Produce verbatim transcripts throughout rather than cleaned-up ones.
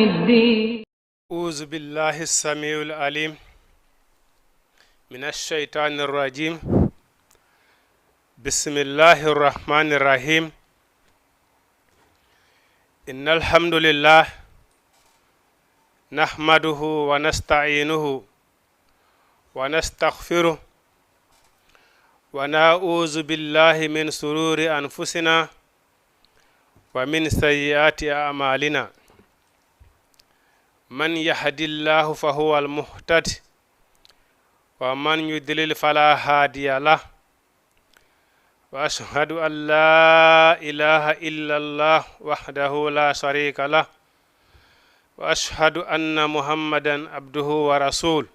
أعوذ بالله السميع العليم من الشيطان الرجيم. بسم الله الرحمن الرحيم. إن الحمد لله نحمده ونستعينه ونستغفره ونعوذ بالله من شرور أنفسنا ومن سيئات أعمالنا. من يهد الله فهو المهتد ومن يضلل فلا هادي له. وأشهد أن لا إله إلا الله وحده لا شريك له. وأشهد أن محمدا عبده ورسوله.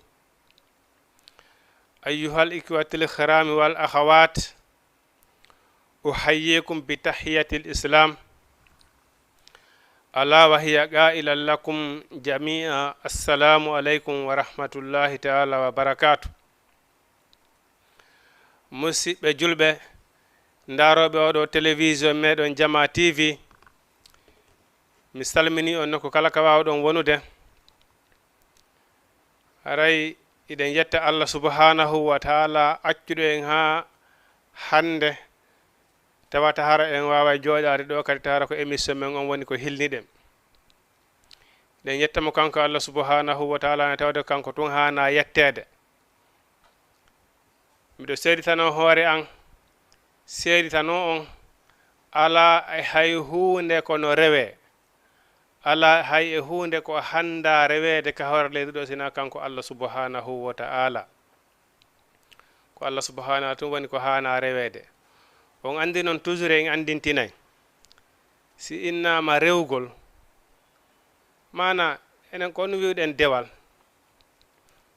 أيها الإخوة الكرام والأخوات، أحييكم بتحية الإسلام، ألا وهي قائلا لكم جميعا: السلام عليكم ورحمة الله تعالى وبركاته. Musidɓe julɓe, ndarooɓe oɗo télévision meɗen Jama T V, mi salmini on nokku kala ka wawɗon wonude. Haray iɗen yetta Allah subhanahu wa taala accuɗo en ha hande, tawata hara en waway jooɗaade ɗo kadi, tawata ko émission men on woni ko hilniɗen. Eɗen yetta mo kanko Allah subhanahu wa taala, ne tawde kanko tun haana yetteede. Miɗo seeditano hoore an, seeditano on, alaa e hay huunde ko no rewee, alaa hay e huunde ko hanndaa reweede ka hoore leydi ɗo, sinaa kanko Allah subhanahu wa ta'ala. Ko Allah subhanahu wa ta'ala tun woni ko haanaa reweede. On anndi non, toujours en anndintinay, si innaama rewgol, maana enen ko on wi'uɗen dewal.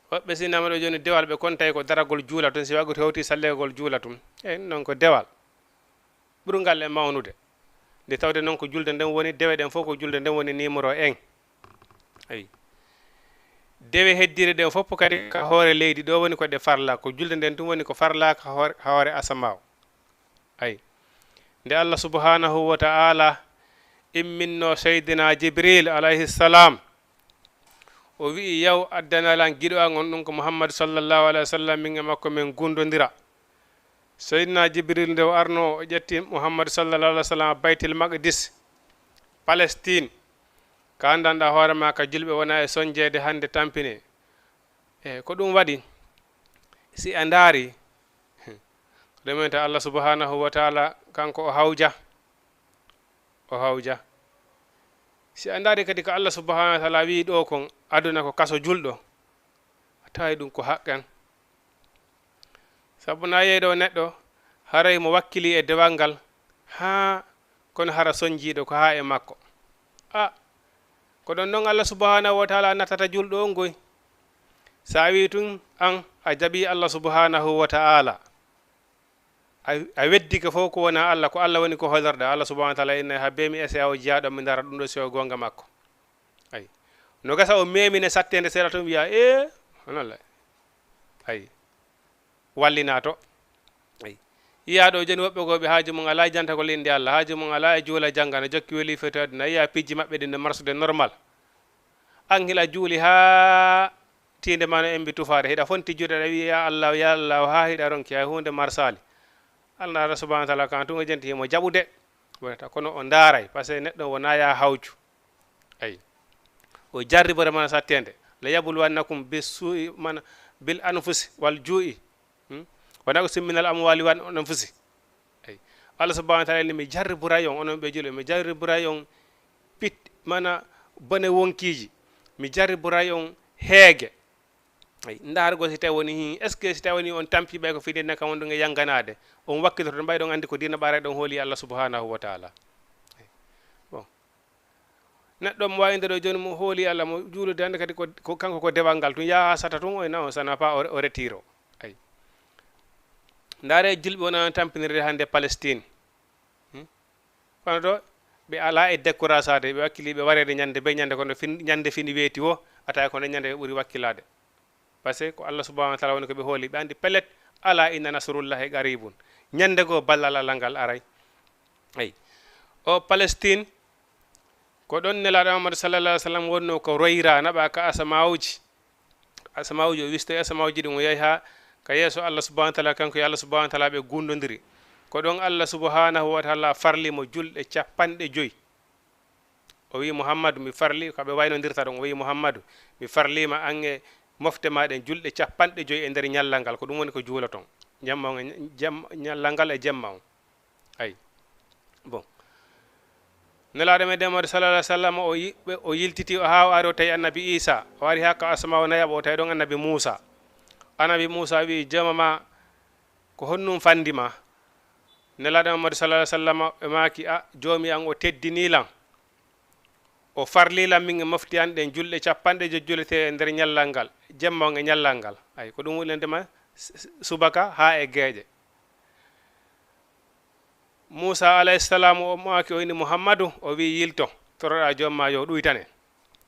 Woɓɓe si innaama ɗo jooni dewal, ɓe kontay ko daragol juula tun, si waɗi ko hewti sallegol juula tun. Eyi, non ko dewal ɓurgal e mawnude. Nde tawde non ko julde nden woni, dewe ɗen fof ko julde nden woni numéro un. Ayi. Dewe heddiiɗe ɗen fof kadi ka hoore leydi ɗo woni ko ɗe farla, ko julde nden tun woni ko farla ka hoore, hoore asamaaw. Ayi. Nde Allah subhanahu wa ta'ala imminno Seydina Jibril alayhi salam, o wi'i, "Yaw, addana lan giɗo an on, ɗum ko Muhammad sallallahu alayhi wa sallam, min e makko min gundodira." Seydina Jibril nde o arno, o ƴetti Muhammad sallallahu alayhi wa sallam Baytil Maqdis, Palestine. Ka anndanɗaa hoore ma ka julɓe wona e sonjeede hannde tampine. E ko ɗum waɗi, si a ndaari, ko ɗum wonta Allah subhanahu wa ta'ala, kanko o hawja, o hawja. Si a ndaari kadi ko Allah subhanahu wa ta'ala wi'i ɗo kon, aduna ko kaso julɗo, a taway ɗum ko haqqan. Sabu na yeeɗo neɗɗo, haray mo wakkili e dewal ngal, haa kono hara sonjiiɗo ko haa e makko. A, ko ɗon ɗon Allah subhanahu wa ta'ala nattata julɗo on ngoy. Sa wi tun an a jaɓi Allah subhanahu wa ta'ala, a, a weddike fof ko wona Allah, ko Allah woni ko holorɗa, Allah subhanahu wa ta'ala inna ha be mi ese awo jiyaaɗo mi ndara ɗum ɗo si o gonga makko. Ayi. No gasa o memine sattende seeɗa tun wiya, "E, honalla." Ayi. Wallina to. Ayi. Yiya ɗo joni woɓɓe goo ɓe haaju mum alaa e jantagol innde Allah, haaju mum alaa e juula jannga, no jokki weli fewtoyde, na yiya pijji maɓɓe ɗin no marsude normal. An hila juuli haa tiinde ma no embi tufaade, hiɗa fonti juuɗe, aɗa wiya, "Ya Allah, ya Allah," haa hiɗa ronki, hay huunde marsaali. Allah subhanahu wa ta'ala kan tun o jenti himo jaɓude. Wonata kono o ndaaray, parce que neɗɗo wona ya hawju. Ayi. O jarribore mana sattende. "La yabluwannakum bis su'i," mana, "bil anfusi wal ju'i." Hmm? "Wa naqsin minal amwali wal anfusi." Ayi. Allah subhanahu wa ta'ala ni, "Mi jarriburay on, onon ɓe julɓe, mi jarriburay on pit-, mana bone wonkiji. Mi jarriburay on heege." Ayi. Ndaargol si tawi woni hin, est-ce que si tawi woni on tampi ɓay ko fii diina kan wonɗon e yanganaade, on wakkiltoto ɓay ɗon anndi ko diina ɓaray ɗon hooli Allah subhanahu wa ta'ala. Ayi. Bon. Neɗɗo mo wawi nder o jooni mo hooli Allah, mo juulude hannde kadi ko, ko kanko ko dewal ngal tun yaha sata tun, o ina on sana pas o, o retiro. Ayi. Ndaare julɓe wona tampinirde hannde Palestine. Hmm? Kono ɗo ɓe ala e décourageade, ɓe wakkili ɓe wareede ñande be ñande, kono fin, ñande fini weeti wo, ata ko nde ñande ɓe ɓuri wakkilaade. Parce que ko Allah subhanahu wa ta'ala woni ko ɓe hooli, ɓe anndi pellet, "Ala inna nasrullahi qaribun." Ñande goo ballal Allah ngal aray. Ayi. O Palestine, Ko ɗon Nelaaɗo Muhammadu sallallahu alaihi wasallam wonno ko royra, naɓa ka asamawuji. Asamawuji, o wistoy asamawuji ɗin, o yahi haa ka yeeso Allah subhanahu wa ta'ala, kanko e Allah subhanahu wa ta'ala ɓe gundodiri. Ko ɗon Allah subhanahu wa ta'ala farli mo julɗe capanɗe joyi. O wi, "Muhammadu, mi farli," ka ɓe waynondirta ɗon. O wi, "Muhammadu, mi farlima an e mofte ma ɗen julɗe capanɗe joyi e nder ñallal ngal." Ko ɗum woni ko juuloton. Jemma on e jam-, ñallal ngal e jemma on. Ay. Bon. Nelaaɗo meɗen Muhammadu sallallahu alaihi wasallam, o yi-, ɓe, o yiltiti, o haa o ari, o tawi Annabi Isa. O ari haa ka asama o nayaɓo, o tawi ɗon Annabi Musa. Annabi Musa wi, "Jooma ma, ko honɗum fandi ma?" Nelaaɗo Muhammadu sallallahu alaihi wasallam ɓe maaki, "A, Joomi an o teddini lan. O farli lan min e mofti an ɗen julɗe capanɗe joyi juletee e nder ñallal ngal, jemma on e ñallal ngal." Ay, ko ɗum woni ndema s-, s-, subaka haa e geeƴe. Muusa alayhi salaam o maaki, o inni Muhammadu, o wi'i, "Yilto, toroɗaa Joom maa yo ɗuytane.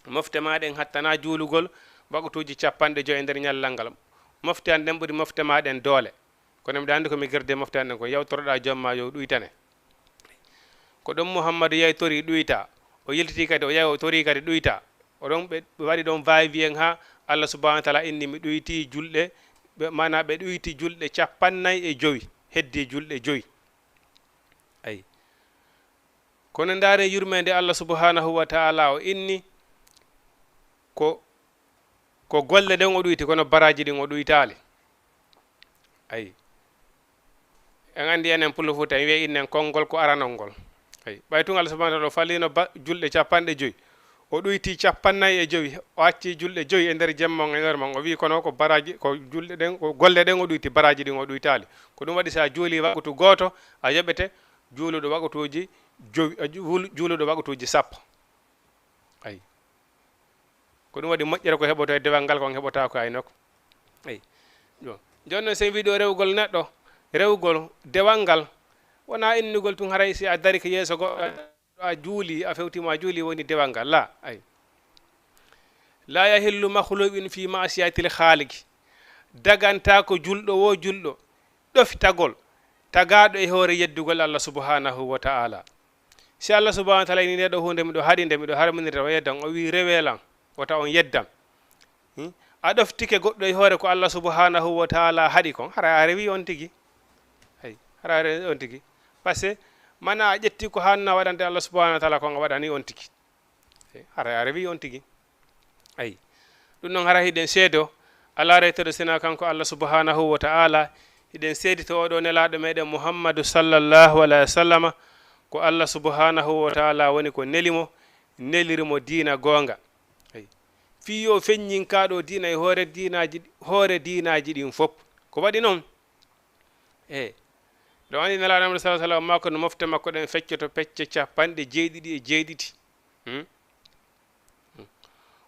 Mofte maa ɗen hattanaa juulugol waqtuuji capanɗe joyi e nder ñallal ngal. Mofte an ɗen ɓuri mofte maa ɗen doole. Kono miɗo anndi ko mi gerde mofte an ɗen ko, yaw toroɗaa Joom maa yo ɗuytane." Ko ɗon Muhammadu yahi tori ɗuyta. O yiltiti kadi, o yahi o tori kadi ɗuyta. O ɗon ɓe, ɓe waɗi ɗon va-et-vient haa Allah subhanahu wa ta'ala inni mi ɗuyti julɗe, ɓe, maanaa ɓe ɗuyti julɗe capannay e jowi, heddi julɗe jowi. Ayi. Kono ndaare yurmeende Allah subhanahu wa ta'ala, o inni ko, ko golle ɗen o ɗuyti, kono baraaji ɗin o ɗuytaali. Ayi. En anndi enen Pullo Fuuta, en wi'ay innen konngol ko aranol ngol. Ayi. Ɓay tun Allah subhanahu wa ta'ala o fallino ba-, julɗe capanɗe joyi. O ɗuyti capannay e jowi, o acci julɗe joyi e nder jemma on, e nder mon. O wi'i kono ko baraaji, ko julɗe ɗen, ko golle ɗen o ɗuyti, baraaji ɗin o ɗuytaali. Ko ɗum waɗi si a juuli waqtu gooto, a yoɓete juuluɗo waqtuuji jowi, a juul-, juuluɗo waqtuuji sappo. Ayi. Ko ɗum waɗi moƴƴere ko heɓoto e dewal ngal, ko on heɓotaako hay nokku. Ayi. Bon. Jooni noon, so en wi'i ɗo rewgol neɗɗo, rewgol dewal ngal, wonaa innugol tun haray si a dari ko yeeso goɗɗo, a juuli, a fewti mo a juuli, woni dewal ngal. La, ayi. La yahillu makhluqun fi ma'siyatil khaliq. Dagantaako julɗo wo julɗo ɗofitagol tagaaɗo e hoore yeddugol Allah subhanahu wa ta'ala. Si Allah subhanahu wa ta'ala ini nde ɗo huunde miɗo haɗi nde, miɗo harminira, o yeddan, o wi rewe lan, wota on yeddam. Hmm? A ɗoftike goɗɗo e hoore ko Allah subhanahu wa ta'ala haɗi kon, hara a rewi on tigi. Hey, hara a rewi on tigi. Parce que mana a ƴetti ko hanna waɗande Allah subhanahu wa ta'ala kon a waɗani on tigi. Hara a rewi on tigi. Ayi. Ɗum noon hara hiɗen seedo, alaa rewteeɗo sina kanko Allah subhanahu wa ta'ala. Hiɗen seedito oɗo nelaaɗo meɗen Muhammadu sallallahu alaihi wa sallama. Ko Allah subhanahu wa ta'ala woni ko neli mo, neliri mo diina goonga. Ayi. Fii yo feññin kaa ɗo diina e hoore diinaaji, hoore diinaaji ɗin fof. Ko waɗi noon? E ɗo anndi nelaaɗo Muhammadu sallallahu alaihi wa sallam, maa kono mofte makko ɗen feccoto pecce capanɗe jeeɗiɗi e jeeɗiɗi. Hmm?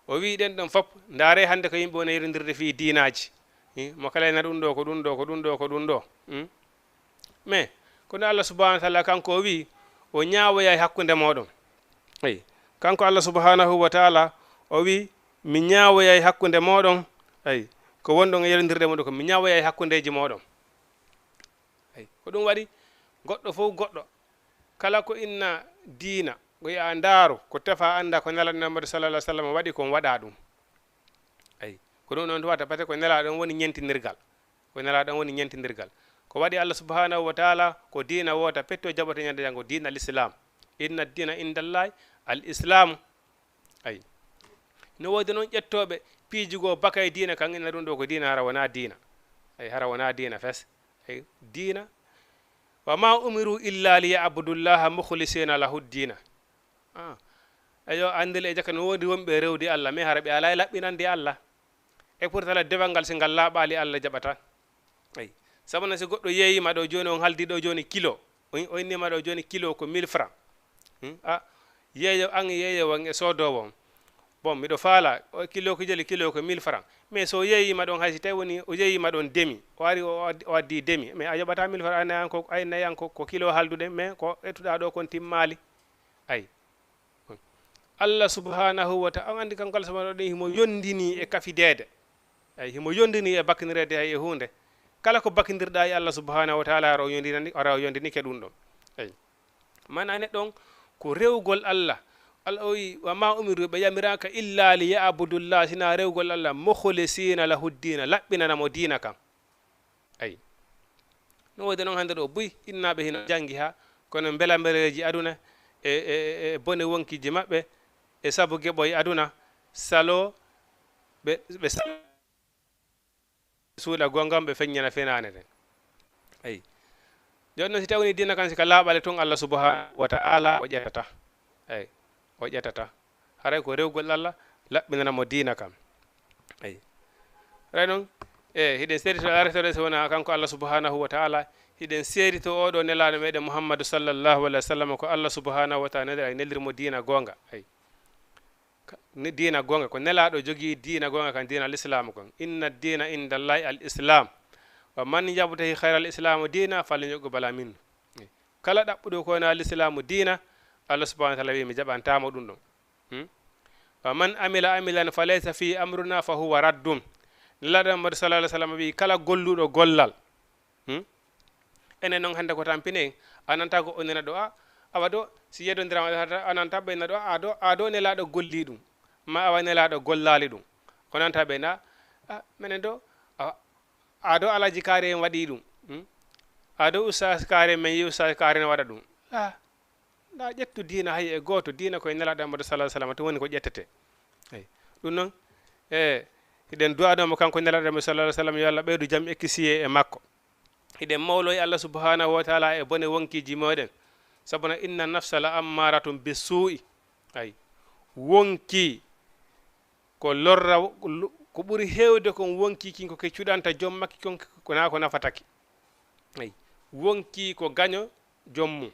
O wi'i ɗen ɗon fof, ndaare hannde ko yimɓe woni yerondirde fii diinaaji. Hmm? Mo kala ena ɗum ɗo, ko ɗum ɗo, ko ɗum ɗo, ko ɗum ɗo. Hmm? Mais, kono Allah subhanahu wa ta'ala kanko o wi'i, o ñaawoyay hakkunde mooɗon. Eyi, kanko Allah subhanahu wa ta'ala o wi'i, mi ñaawoyay hakkunde mooɗon. Eyi, ko wonɗon e yerondirde mooɗon ko, mi ñaawoyay hakkundeeji mooɗon. Eyi, ko ɗum waɗi, goɗɗo fof goɗɗo, kala ko inna diina, ko yo a ndaaru, ko tefa annda ko Nelaaɗo Muhammadu sallallahu alaihi wa sallam waɗi kon, waɗa ɗum. Eyi, ko ɗum ɗon tawata, parce que ko Nelaaɗo on woni ñentinirgal. Ko Nelaaɗo on woni ñentinirgal. Ko waɗi Allah subhanahu wa ta'ala, ko diina woota petto jaɓoto ñande janngo, diina al-Islam. Inna ad-dina inda Allahi al-Islam. Ayi. No woodi noon ƴettooɓe piiji goo baka e diina, kan ina ɗum ɗo ko diina, hara wonaa diina. Ayi, hara wonaa diina fes. Ayi, diina. Wa ma umiru illa li ya'budullaha mukhlisina lahu diina. Ah. Eyo, anndil e jaka no woodi wonɓe rewdi Allah, mais hara ɓe alaa e laɓɓinande Allah. E pourtant dewal ngal, si ngal laaɓaali, Allah jaɓataa. Eyi. Sabu na si goɗɗo yeeyii ma ɗo jooni, on haldi ɗo jooni kilo. O, o inni ma ɗo jooni kilo ko mille francs. Hmm? A, yeeyo an, yeeyo on e soodoowo on. Bon, miɗo faala, o kilo ko jeli, kilo ko mille francs. Mais so o yeeyii ma ɗon, hay si tawi woni o yeeyii ma ɗon demi, o ari o, o addi demi, mais a yoɓataa mille francs, ay nayan ko, ay nayan ko, ko kilo halduɗen, mais ko ettuɗaa ɗo kon timmaali. Ayi. Allah subhanahu wa ta'ala, on anndi kanko Allah subhanahu wa ta'ala ɗum himo yondini e kafideede. Eyi, himo yondini e bakkindireede hay e huunde. Kala ko bakkindirɗaa e Allah subhanahu wa ta'ala, ara o yondinani, ara o yondinike ɗum ɗon. Eyi. Maanaa neɗɗo on ko rewgol Allah, Allah o wi, "Wa ma umiru", ɓe yamiraaka, "illa li ya'budullah", sina rewgol Allah, "mukhlisina lahu ddina", laɓɓinana mo diina kan. Ayi. No woodi noon hannde ɗo buy, innaaɓe hino janngi haa, kono mbelambereeji aduna e, e, e, e bone wonkiiji maɓɓe, e sabu geɓoy aduna, saloo ɓe, ɓe sa-, suuɗa goonga, ɓe feññana fenaande nden. Ayi. Jooni noon, si tawii diina kan, si ka laaɓaali tun, Allah subhanahu wa ta'ala o ƴettata. Ayi. O ƴettata. Haray ko rewgol Allah, laɓɓinana mo diina kan. Ayi. Haray noon, e, hiɗen seedito aretore so wonaa kanko Allah subhanahu wa ta'ala, hiɗen seedito oo ɗoo nelaaɗo meɗen Muhammadu sallallahu alaihi wa sallam ko Allah subhanahu wa ta'ala neliri, neliri mo diina goonga. Ayi. Ka-, ni diina goonga, ko nelaaɗo jogii diina goonga kan, diina lislaamu kon. "Inna diina inda Allahi al islam. Wa man yabtahi khayra al islami diina falan yuqbala minhu." Kala ɗaɓɓuɗo ko wona lislaamu diina, Allah subhanahu wa ta'ala wi, "Mi jaɓantaamo ɗum ɗon." Hmm? "Wa man amila amilan fa laysa fi amruna fa huwa raddun." Nelaaɗo Muhammadu sallallahu alaihi wa sallam wi, "Kala golluɗo gollal." Hmm? Enen noon hannde ko tampine, a nanta ko o nena ɗo, a, awa ɗo, si yeddondirama, a nanta ɓe na ɗo, a ɗo, a ɗo nelaaɗo golli ɗum, ma awa nelaaɗo gollaali ɗum. O nanta ɓe na, a, menen ɗo, a, a ɗo Alhaji Kaari en waɗi ɗum. Hmm? A ɗo Ustaz Kaari, men yi Ustaz Kaari ne waɗa ɗum. A, nda ƴettu diina hay e gooto, diina koye nelaaɗo Muhammadu sallallahu alaihi wa sallam, tun woni ko ƴettete. Eyi. Ɗum noon, e, hiɗen du'anoo mo kanko nelaaɗo Muhammadu sallallahu alaihi wa sallam, yo Allah ɓeydu jam e kisiyee e makko. Hiɗen mawloyi Allah subhanahu wa ta'ala e bone wonkiiji meɗen. Sabu na, "Inna nafsa la ammaratun bi suu'i." Ayi. Wonki ko lorra, ko ɓuri heewde kon wonki kin ko ke cuɗanta joom makki kon, ko na ko nafataki. Ayi. Wonki ko gaño joom mum.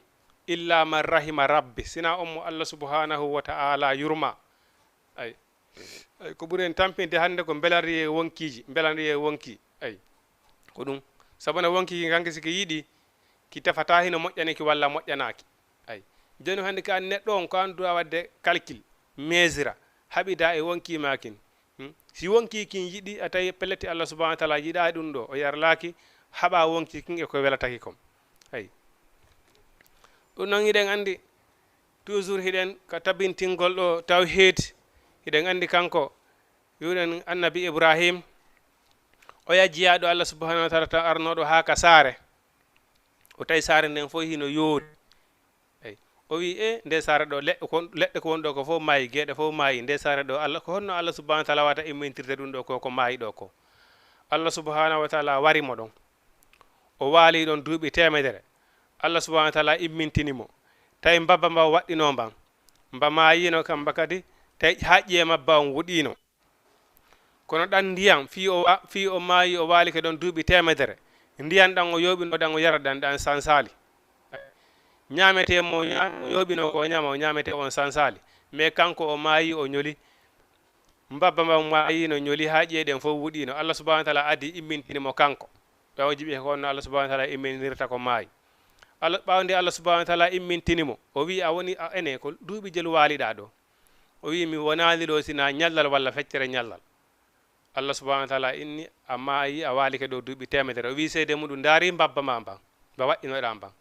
"Illa man rahima rabbi." Sina on mo Allah subhanahu wa ta'ala yurma. Ayi. Ayi, ko ɓuri en tampinde hannde ko mbelanriye wonkiiji, mbelanriye wonki. Ayi. Ko ɗum. Sabu na wonki kin kanki si ki yiɗi, ki tefata hino moƴƴani ki walla moƴƴanaaki. Ayi. Jooni hannde ka neɗɗo on ko an duwa waɗde calcul, mesure, haɓida e wonki ma kin. Hmm? Si wonki kin yiɗi, a tawi pellet Allah subhanahu wa ta'ala yiɗa ɗum ɗo, o yarlaaki, haɓa wonki kin e ko welataki kon. Ayi. Ɗum noon hiɗen anndi, toujours hiɗen ka tabintingol ɗo tawhid, hiɗen anndi kanko, wi'uɗen annabi Ibrahim, o yajjiyaaɗo Allah subhanahu wa ta'ala taw arnooɗo haa ka saare. O tawi saare nden fof hino yoori. Eyi. O wi, "E, nde saare ɗo, leɗɗe ko, leɗɗe ko woni ɗo ko fof maayi, geeɗe fof maayi. Nde saare ɗo, Allah, ko honno Allah subhanahu wa ta'ala wata immintirde ɗum ɗo ko, ko maayi ɗo ko?" Allah subhanahu wa ta'ala wari mo ɗon. O waali ɗon duuɓi teemedere. Allah subhanahu wa ta'ala immintini mo. Tawi mbabba mba o waɗɗinoo mban, mba maayino kamba kadi, tawi haa ƴiye mabba on wuɗiino. Kono ɗan ndiyan, fii o wa-, fii o maayi, o waalike ɗon duuɓi teemedere, ndiyan ɗan o yooɓino ɗan o yara ɗan, ɗan sansaali. Ñaametee mo ñaam-, o yooɓino ko o ñaama, o ñaametee on sansaali. Mais kanko o maayi, o ñoli. Mbabba mban maayino, ñoli haa ƴiye ɗen fof wuɗiino. Allah subhanahu wa ta'ala addi immintini mo kanko. Ɓaawo jiɓi ko honno Allah subhanahu wa ta'ala imminirta ko maayi. Allah, ɓaawo nde Allah subhanahu wa ta'ala immintini mo, o wi, "A woni, a, ene, ko duuɓi jelu waaliɗaa ɗo?" O wi, "Mi wonaali ɗo sina ñallal walla feccere ñallal." Allah subhanahu wa ta'ala inni, "A maayi, a waalike ɗo duuɓi teemedere." O wi seede muɗum, "Ndaari mbabba ma mban, mba waɗɗinoɗaa mban."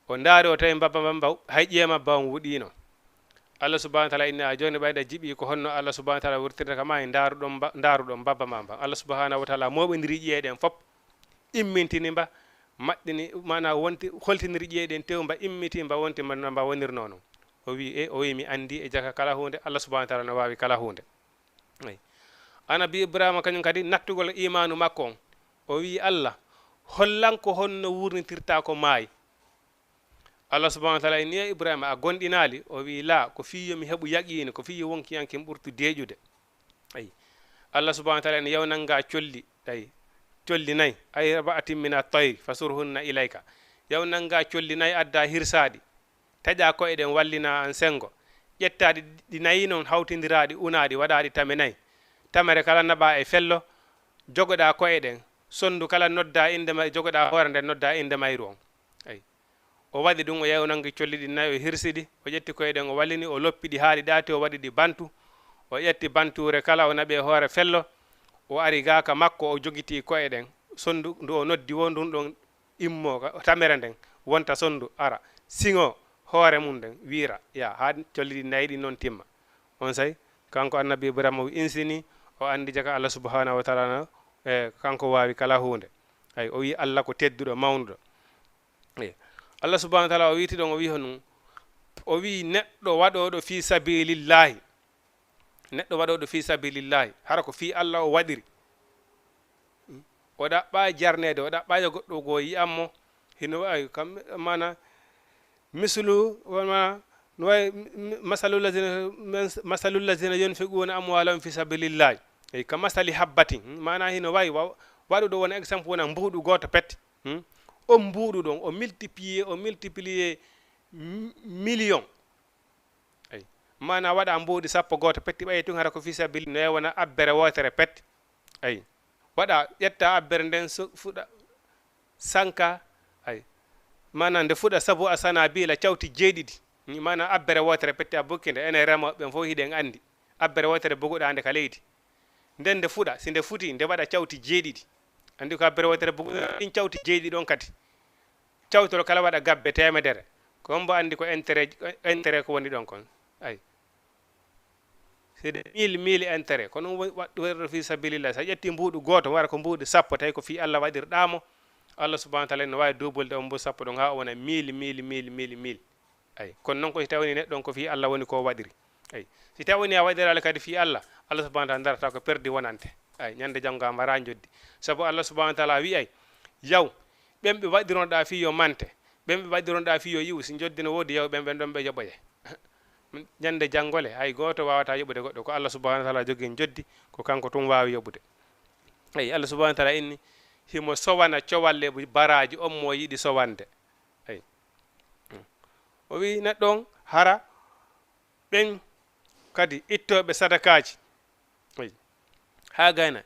O ndaari, o tawi mbabba mban, mba, hay ƴiye mabba on wuɗiino. Allah subhanahu wa ta'ala inni, "A jooni ɓayda jiɓi ko honno Allah subhanahu wa ta'ala wurtirta ka maayi, ndaaruɗon mba-, ndaaruɗon mbabba ma mban." Allah subhanahu wa ta'ala mooɓindiri ƴiye ɗen fop, immintini mba, maɗɗini, maana wonti, holtiniri ƴiye ɗen tew mba, immiti mba, wonti mba, mba wonirnoo non. O wi, "E, o wi, mi anndi e jaka kala huunde, Allah subhanahu wa ta'ala no waawi kala huunde." Eyi. Annabi Ibrahima kañum kadi nattugol imaanu makko on, o wi, "Allah, hollan ko honno wurnitirta ko maayi?" Allah subhanahu wa ta'ala inni, "E Ibrahima, a gondinaali?" O wi, "Laa, ko fii yo mi heɓu yaqiini, ko fii yo wonkiyanke ɓurtu deeƴude." Ayi. Allah subhanahu wa ta'ala inni, "Yaw nannga colli, ayi, colli nay, ay, arba'atin mina tayri, fasurhunna ilayka." Yaw nannga colli nay, adda hirsaaɗi. Taƴa ko'e ɗen, wallina an senngo. Ƴetta ɗi, ɗi nayi non hawtindiraa ɗi, unaa ɗi, waɗaa ɗi tame nay. Tamere kala naɓaa e fello, jogoɗaa ko'e ɗen. Sonndu kala noddaa innde may-, jogoɗaa hoore nden, noddaa innde mayru on. Ayi. O waɗi ɗum, o yahi o nanngi colli ɗin nayi, o hirsi ɗi, o ƴetti ko'e ɗen, o wallini, o loppi ɗi haa ɗi ɗaati, o waɗi ɗi bantu. O ƴetti bantuure kala, o naɓi e hoore fello, o ari gaa ka makko, o jogitii ko'e ɗen. Sonndu ndu o noddi woo ndun ɗon immoo ka tamere nden, wonta sonndu, ara, siŋoo, hoore mum nden, wiira, ya, haa colli ɗi nayi ɗin non timma. On say, kanko annabi Ibrahima o insini, o anndi jaka Allah subhanahu wa taala no, e, kanko waawi kala huunde. Ay, o wi Allah ko tedduɗo, mawnuɗo. Eyi. Allah subhanahu wa taala o wiiti ɗon, o wi honum? O wi neɗɗo waɗooɗo fi sabilillahi. Neɗɗo waɗooɗo fi sabilillahi. Hara ko fi Allah o waɗiri. O ɗaɓɓa jarneede, o ɗaɓɓa yo goɗɗo goo yi'an mo. Hino wawi kam, mana, mislu, wona, no wawi, m-, m-, masalul lazina, mas-, masalul lazina yunfiquna amwalahum fi sabilillahi. Eyi, ka masali habbatin. Mana hino wawi wa-, waɗuɗo wona exemple, wona mbuuɗu gooto pet. Hmm? On mbuuɗu ɗon, o multiplier, o multiplier m-, million. Eyi. Mana waɗa mbuuɗi sappo gooto petti ɓaye tun hara ko fi sabili no wona abbere wootere pet. Eyi. Waɗa, ƴetta abbere nden so-, fuɗa sanka. Eyi. Mana nde fuɗa sabu a sana bila cawti jeeɗiɗi. Mana abbere wootere petti a bukki nde, enen remooɓe ɓen fof hiɗen anndi. Abbere wootere buguɗa nde ka leydi. Nden nde fuɗa, si nde futi, nde waɗa cawti jeeɗiɗi. Anndi ko abbere wootere buguɗa, ɗin cawti jeeɗiɗi ɗon kadi. Cawtol kala waɗa gabbe teemedere. Ko on mbo anndi ko intérêt, intérêt ko woni ɗon kon. Ay. C'est des mille, mille intérêt. Kono on wa-, waɗɗo fi sabilillah. Sa ƴetti mbuuɗu gooto, wara ko mbuuɗu sappo, tawi ko fi Allah waɗirɗa mo. Allah subhanahu wa taala no wawi duubulde on mbuuɗu sappo ɗon haa o wona mille, mille, mille, mille, mille. Ay, kono noon ko si tawii neɗɗo on ko fii Allah woni ko waɗiri. Ay, si tawii a waɗiraali kadi fii Allah, Allah subhanahu wa taala darata ko perdi wonante. Ay, ñande janngo a mara njoddi. Sabu Allah subhanahu wa taala wi'ay, yaw, ɓen ɓe waɗironoɗaa fii yo mante, ɓen ɓe waɗironoɗaa fii yo yiwu, si njoddi no woodi, yaw, ɓen, ɓen ɗon ɓe yoɓoye. Ñande janngo le, hay gooto waawataa yoɓude goɗɗo, ko Allah subhanahu wa taala jogii njoddi, ko kanko tun waawi yoɓude. Ay, Allah subhanahu wa taala inni, himo sowana cowalle baraaji on mo yiɗi sowande. Ay. O wi'i neɗɗo on, hara ɓen kadi ittooɓe sadakaaji. Ay. Haa gayna,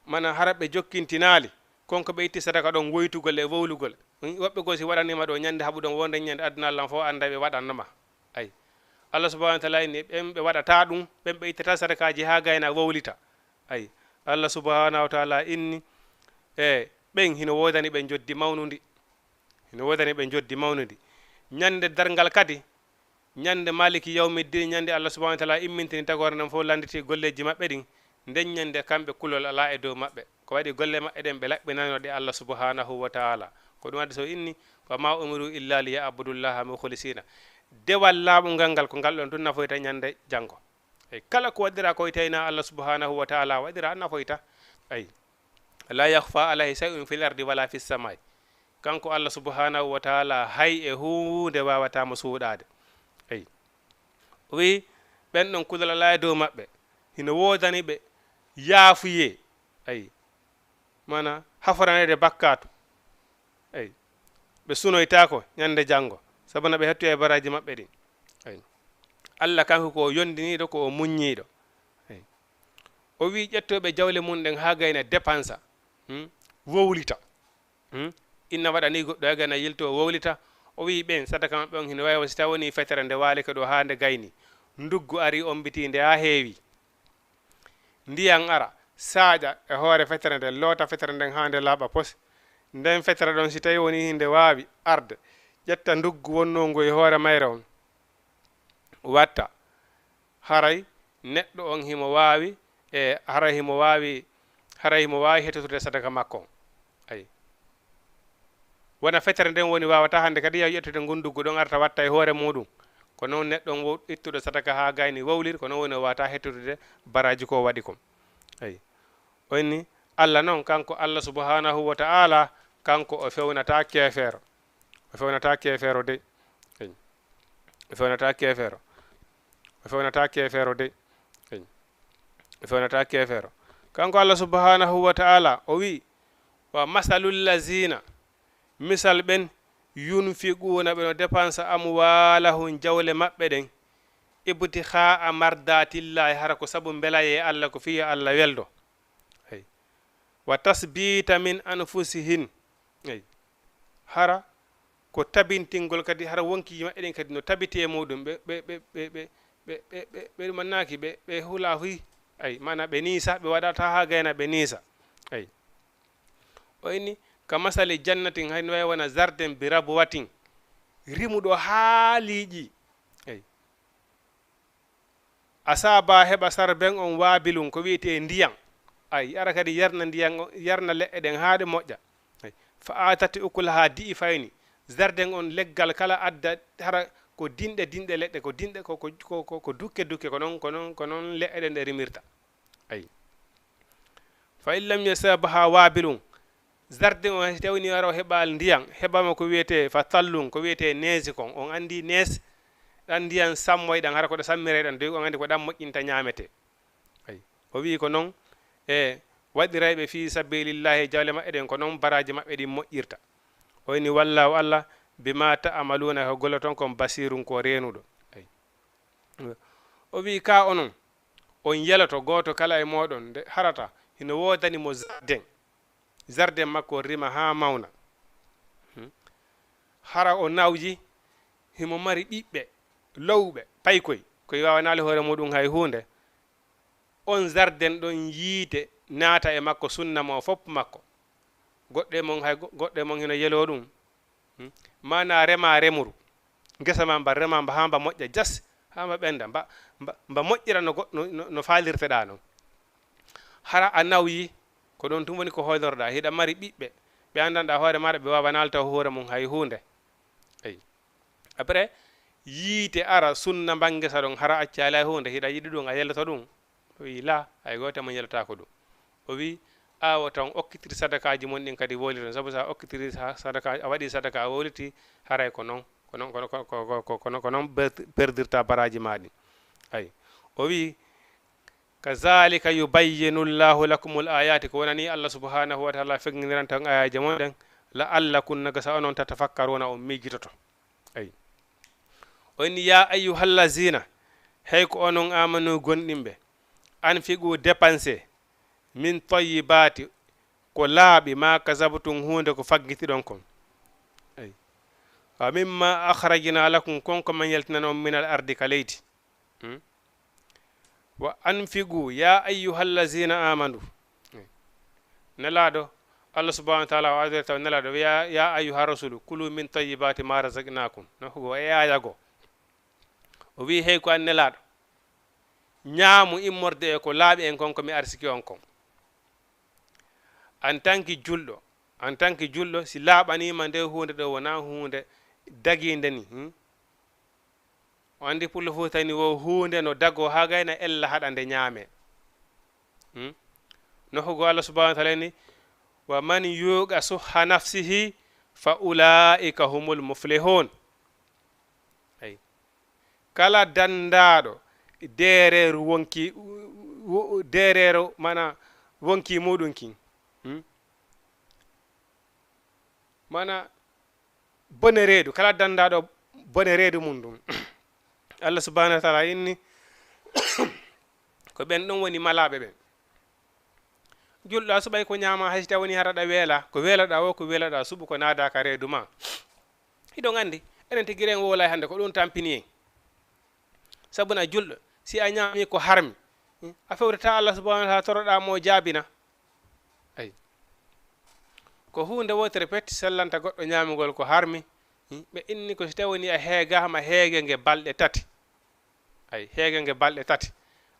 mana hara ɓe jokkintinaali, kon ko ɓe itti sadaka ɗon woytugol e wowlugol. Woɓɓe goo si waɗaniima ɗo ñande haɓu ɗon wonde ñande aduna lan fof annda ɓe waɗanno ma. Ay. Allah subhanahu wa taala inni ɓen ɓe waɗata ɗum, ɓen ɓe ittata sadakaaji haa gayna wowlita. Ay. Allah subhanahu wa taala inni, e ɓen hino woodani ɓe njoddi mawnundi. Hino woodani ɓe njoddi mawnundi. Ñande darngal kadi, ñande Maliki Yawmiddin, ñande Allah subhanahu wa taala immintini tagoore nden fof lannditi golleeji maɓɓe ɗin, nden ñande kamɓe kulol alaa e dow maɓɓe. Ko waɗi golle maɓɓe ɗen ɓe laɓɓinano ɗe Allah subhanahu wa taala. Ko ɗum addi so inni, "Wa ma umiru illa li ya'budullaha mukhlisina." Dewal laaɓungal ngal ko ngal ɗon tun nafoyta ñande janngo. E kala ko waɗira ko tawna Allah subhanahu wa taala waɗira nafoyta. Ay. La yakhfa alayhi shay'un fil ardi wala fis samai. Kanko Allah subhanahu wa taala hay e huunde waawata mo suuɗaade. Eyi. O wi'i, ɓen ɗon kulol alaa e dow maɓɓe. Hino woodani ɓe yaafuyee. Eyi. Mana, haforaneede bakkaatu. Eyi. Ɓe sunoytaako ñande janngo. Sabu na ɓe hettoya e baraaji maɓɓe ɗin. Eyi. Allah kanko ko o yondiniiɗo, ko o muññiiɗo. Eyi. O wi'i ƴettooɓe jawle mum ɗen haa gayna dépensa, hmm, wowlita. Hmm? Inna waɗa ni goɗɗo haa gayna yilto o wowlita. O wi'i ɓen sadaka maɓɓe on hino wawi si taw woni fetere nde waalike ɗo haa nde gayni. Nduggu ari ombitii nde haa heewi. Ndiyan ara, saaƴa e hoore fetere nden, loota fetere nden haa nde laaɓa pos. Nden fetere ɗon si tawi woni hinde waawi arde, ƴetta nduggu wonnoo ngu e hoore mayre on. Watta. Haray neɗɗo on himo waawi, e haray himo waawi, haray himo waawi hettotude sadaka makko on. Ayi. Wona fetere nden woni waawata hannde kadi yaha ƴettude ngun nduggu ɗon arta watta e hoore muɗum. Ko non neɗɗo on wo-, ittuɗo sadaka haa gayni wowliri, ko non woni o waawata hettotude baraaji ko o waɗi kon. Ayi. O inni, Allah non, kanko Allah subhanahu wa ta'ala, kanko o fewnata keefeero. O fewnata keefeero de. Ayi. O fewnata keefeero. O fewnata keefeero de. Ayi. O fewnata keefeero. Kanko Allah subhanahu wa ta'ala, o wi'i, "Wa masalul lazina," misal ɓen, "yunfiquuna," ɓe no dépensa, "amwaalahum," jawle maɓɓe ɗen, "ibtikhaa'a mardaatillaahi," hara ko sabu mbelayee Allah, ko fii Allah weldo. Hey. "Wa tasbiita min anfusihim." Hey. Hara ko tabintingol kadi, hara wonkiji maɓɓe ɗen kadi no tabiti e muɗum, ɓe, ɓe, ɓe ɗumannaaki, ɓe, ɓe hula huy. Ay, mana ɓe niisa, ɓe waɗata haa gayna ɓe niisa. Ay. O inni, "Ka masali jannatin," hay no wayi wona jardin, "bi rabwatin," rimuɗo haa liiƴi. Eyi. Asaba heɓa sarben on wabilun ko wiyetee ndiyan. Ay, ara kadi yarna ndiyan on, yarna leɗɗe ɗen haa ɗe moƴƴa. Ay. Fa atati ukulaha di'i fayni. Zarden on leggal kala adda hara ko dinɗe dinɗe leɗɗe, ko dinɗe ko, ko, ko, ko, ko dukke dukke, ko non, ko non, ko non leɗɗe ɗen ɗe rimirta. Ay. Fa in lam yasabha wabilun. Zarden on hay si tawni ara o heɓaali ndiyan, heɓama ko wiyetee fa tallun, ko wiyetee neesi kon. On anndi nees, ɗan ndiyan sammoy ɗan, hara ko ɗe sammiray ɗan, doy on anndi ko ɗan moƴƴinta ñaametee. Ay. O wi'i ko non, e waɗirayɓe fii sabilillahi jawle maɓɓe ɗen, ko non baraaji maɓɓe ɗin moƴƴirta. O inni, "Wallahu Allah, bima ta'maluna, ko golle ton kon basirun, ko reenuɗo." Ay. O wi'i, "Ka onon, on yeloto gooto kala e mooɗon nde harata hino woodani mo zarden. Zarden makko rima haa mawna. Hmm. Hara o nawji, himo mari ɓiɓɓe, lowɓe, paykoy, koy waawanaali hoore muɗum hay huunde. On zarden ɗon yiite naata e makko, sunna mo fof makko. Goɗɗo e mon hay go-, goɗɗo e mon hino yeloo ɗum. Hmm? Maanaa remaa remuru. Ngesa maa mba remaa mba haa mba moƴƴa jas, haa mba ɓennda, mba, mba, mba moƴƴira no go-, no, no, no faalirteɗaa non. Hara a nawyi, ko ɗon tun woni ko hoolorɗaa. Hiɗa mari ɓiɓɓe, ɓe anndanɗaa hoore maaɗa, ɓe waawaa naalta hoore mum hay huunde." Eyi. Après, yiite ara sunna mba ngesa ɗon, hara accaali hay huunde, hiɗa yiɗi ɗum, a yeloto ɗum? O wi'i, "Laa, hay gooto e mon yelotaako ɗum." O wi'i, "Awa ton okkitiri sadakaaji mon ɗin kadi wowliton, sabu so a okkitiri sa-, sadaka, a waɗi sadaka, a wowliti, haray ko non, ko non, ko non, ko, ko, ko, ko non, ko non ber-, perdirta baraaji maa ɗin." Ay. O wi'i, "Kazalika yubayyinu Allahu lakumul ayati," ko wonani Allah subhanahu wa ta'ala feŋŋiniranta on ayaaje mon ɗen, "la'allakum," no gasa onon, "tatafakkaruna," on miijitoto. Ay. O inni, "Ya ayyuhallazina," hey ko onon amanu gonɗinɓe, "anfiqu," dépenser, "min tayyibati," ko laaɓi, "ma kasabtum," huunde ko faggitiɗon kon. Ay. "Wa mimma akhrajna lakum," kon ko men yaltinani on, "minal ardi," ka leydi. Hmm? "Wa anfiqu, ya ayyuhallazina amanu." Nelaaɗo, Allah subhanahu wa ta'ala o adori taw Nelaaɗo, "Ya, ya ayyuha rasulu, kulu min tayyibati ma razaqnakum." No ko e aaya go. O wi'i, "Hey ko an Nelaaɗo, ñaamu immorde e ko laaɓi en kon ko mi arsiki on kon." En tant que julɗo, en tant que julɗo, si laaɓaniima nde huunde ɗo wonaa huunde dagiinde ni, hmm? O anndi pullo fof tani wo huunde no dagoo haa gayna ella haɗa nde ñaamee. Hmm? No hugo Allah subhanahu wa ta'ala ni, "Wa man yuqa suhha nafsihi fa ulaika humul muflihun." Ay. Kala danndaaɗo deereeru wonki, wo-, deereero, mana wonki muɗum kin. Hmm? Mana bone reedu, kala danndaaɗo bone reedu mum ɗum. Allah subhanahu wa ta'ala inni, ko ɓen ɗon woni malaaɓe ɓen. Julɗo a suɓay ko ñaama, hay si tawani hara ɗa weela, ko weelaɗaa o, ko weelaɗaa suɓu, ko naadaaka reedu ma. Hiɗon anndi, enen tigi ren wowlay hannde ko ɗum tampini en. Sabu na julɗo, si a ñaami ko harmi, a fewtata Allah subhanahu wa ta'ala toroɗaa mo jaabina. Ay. Ko huunde wootere pet sellanta goɗɗo ñaamugol ko harmi. Ɓe inni ko si tawani a heegaama heege nge balɗe tati. Ay, heege nge balɗe tati.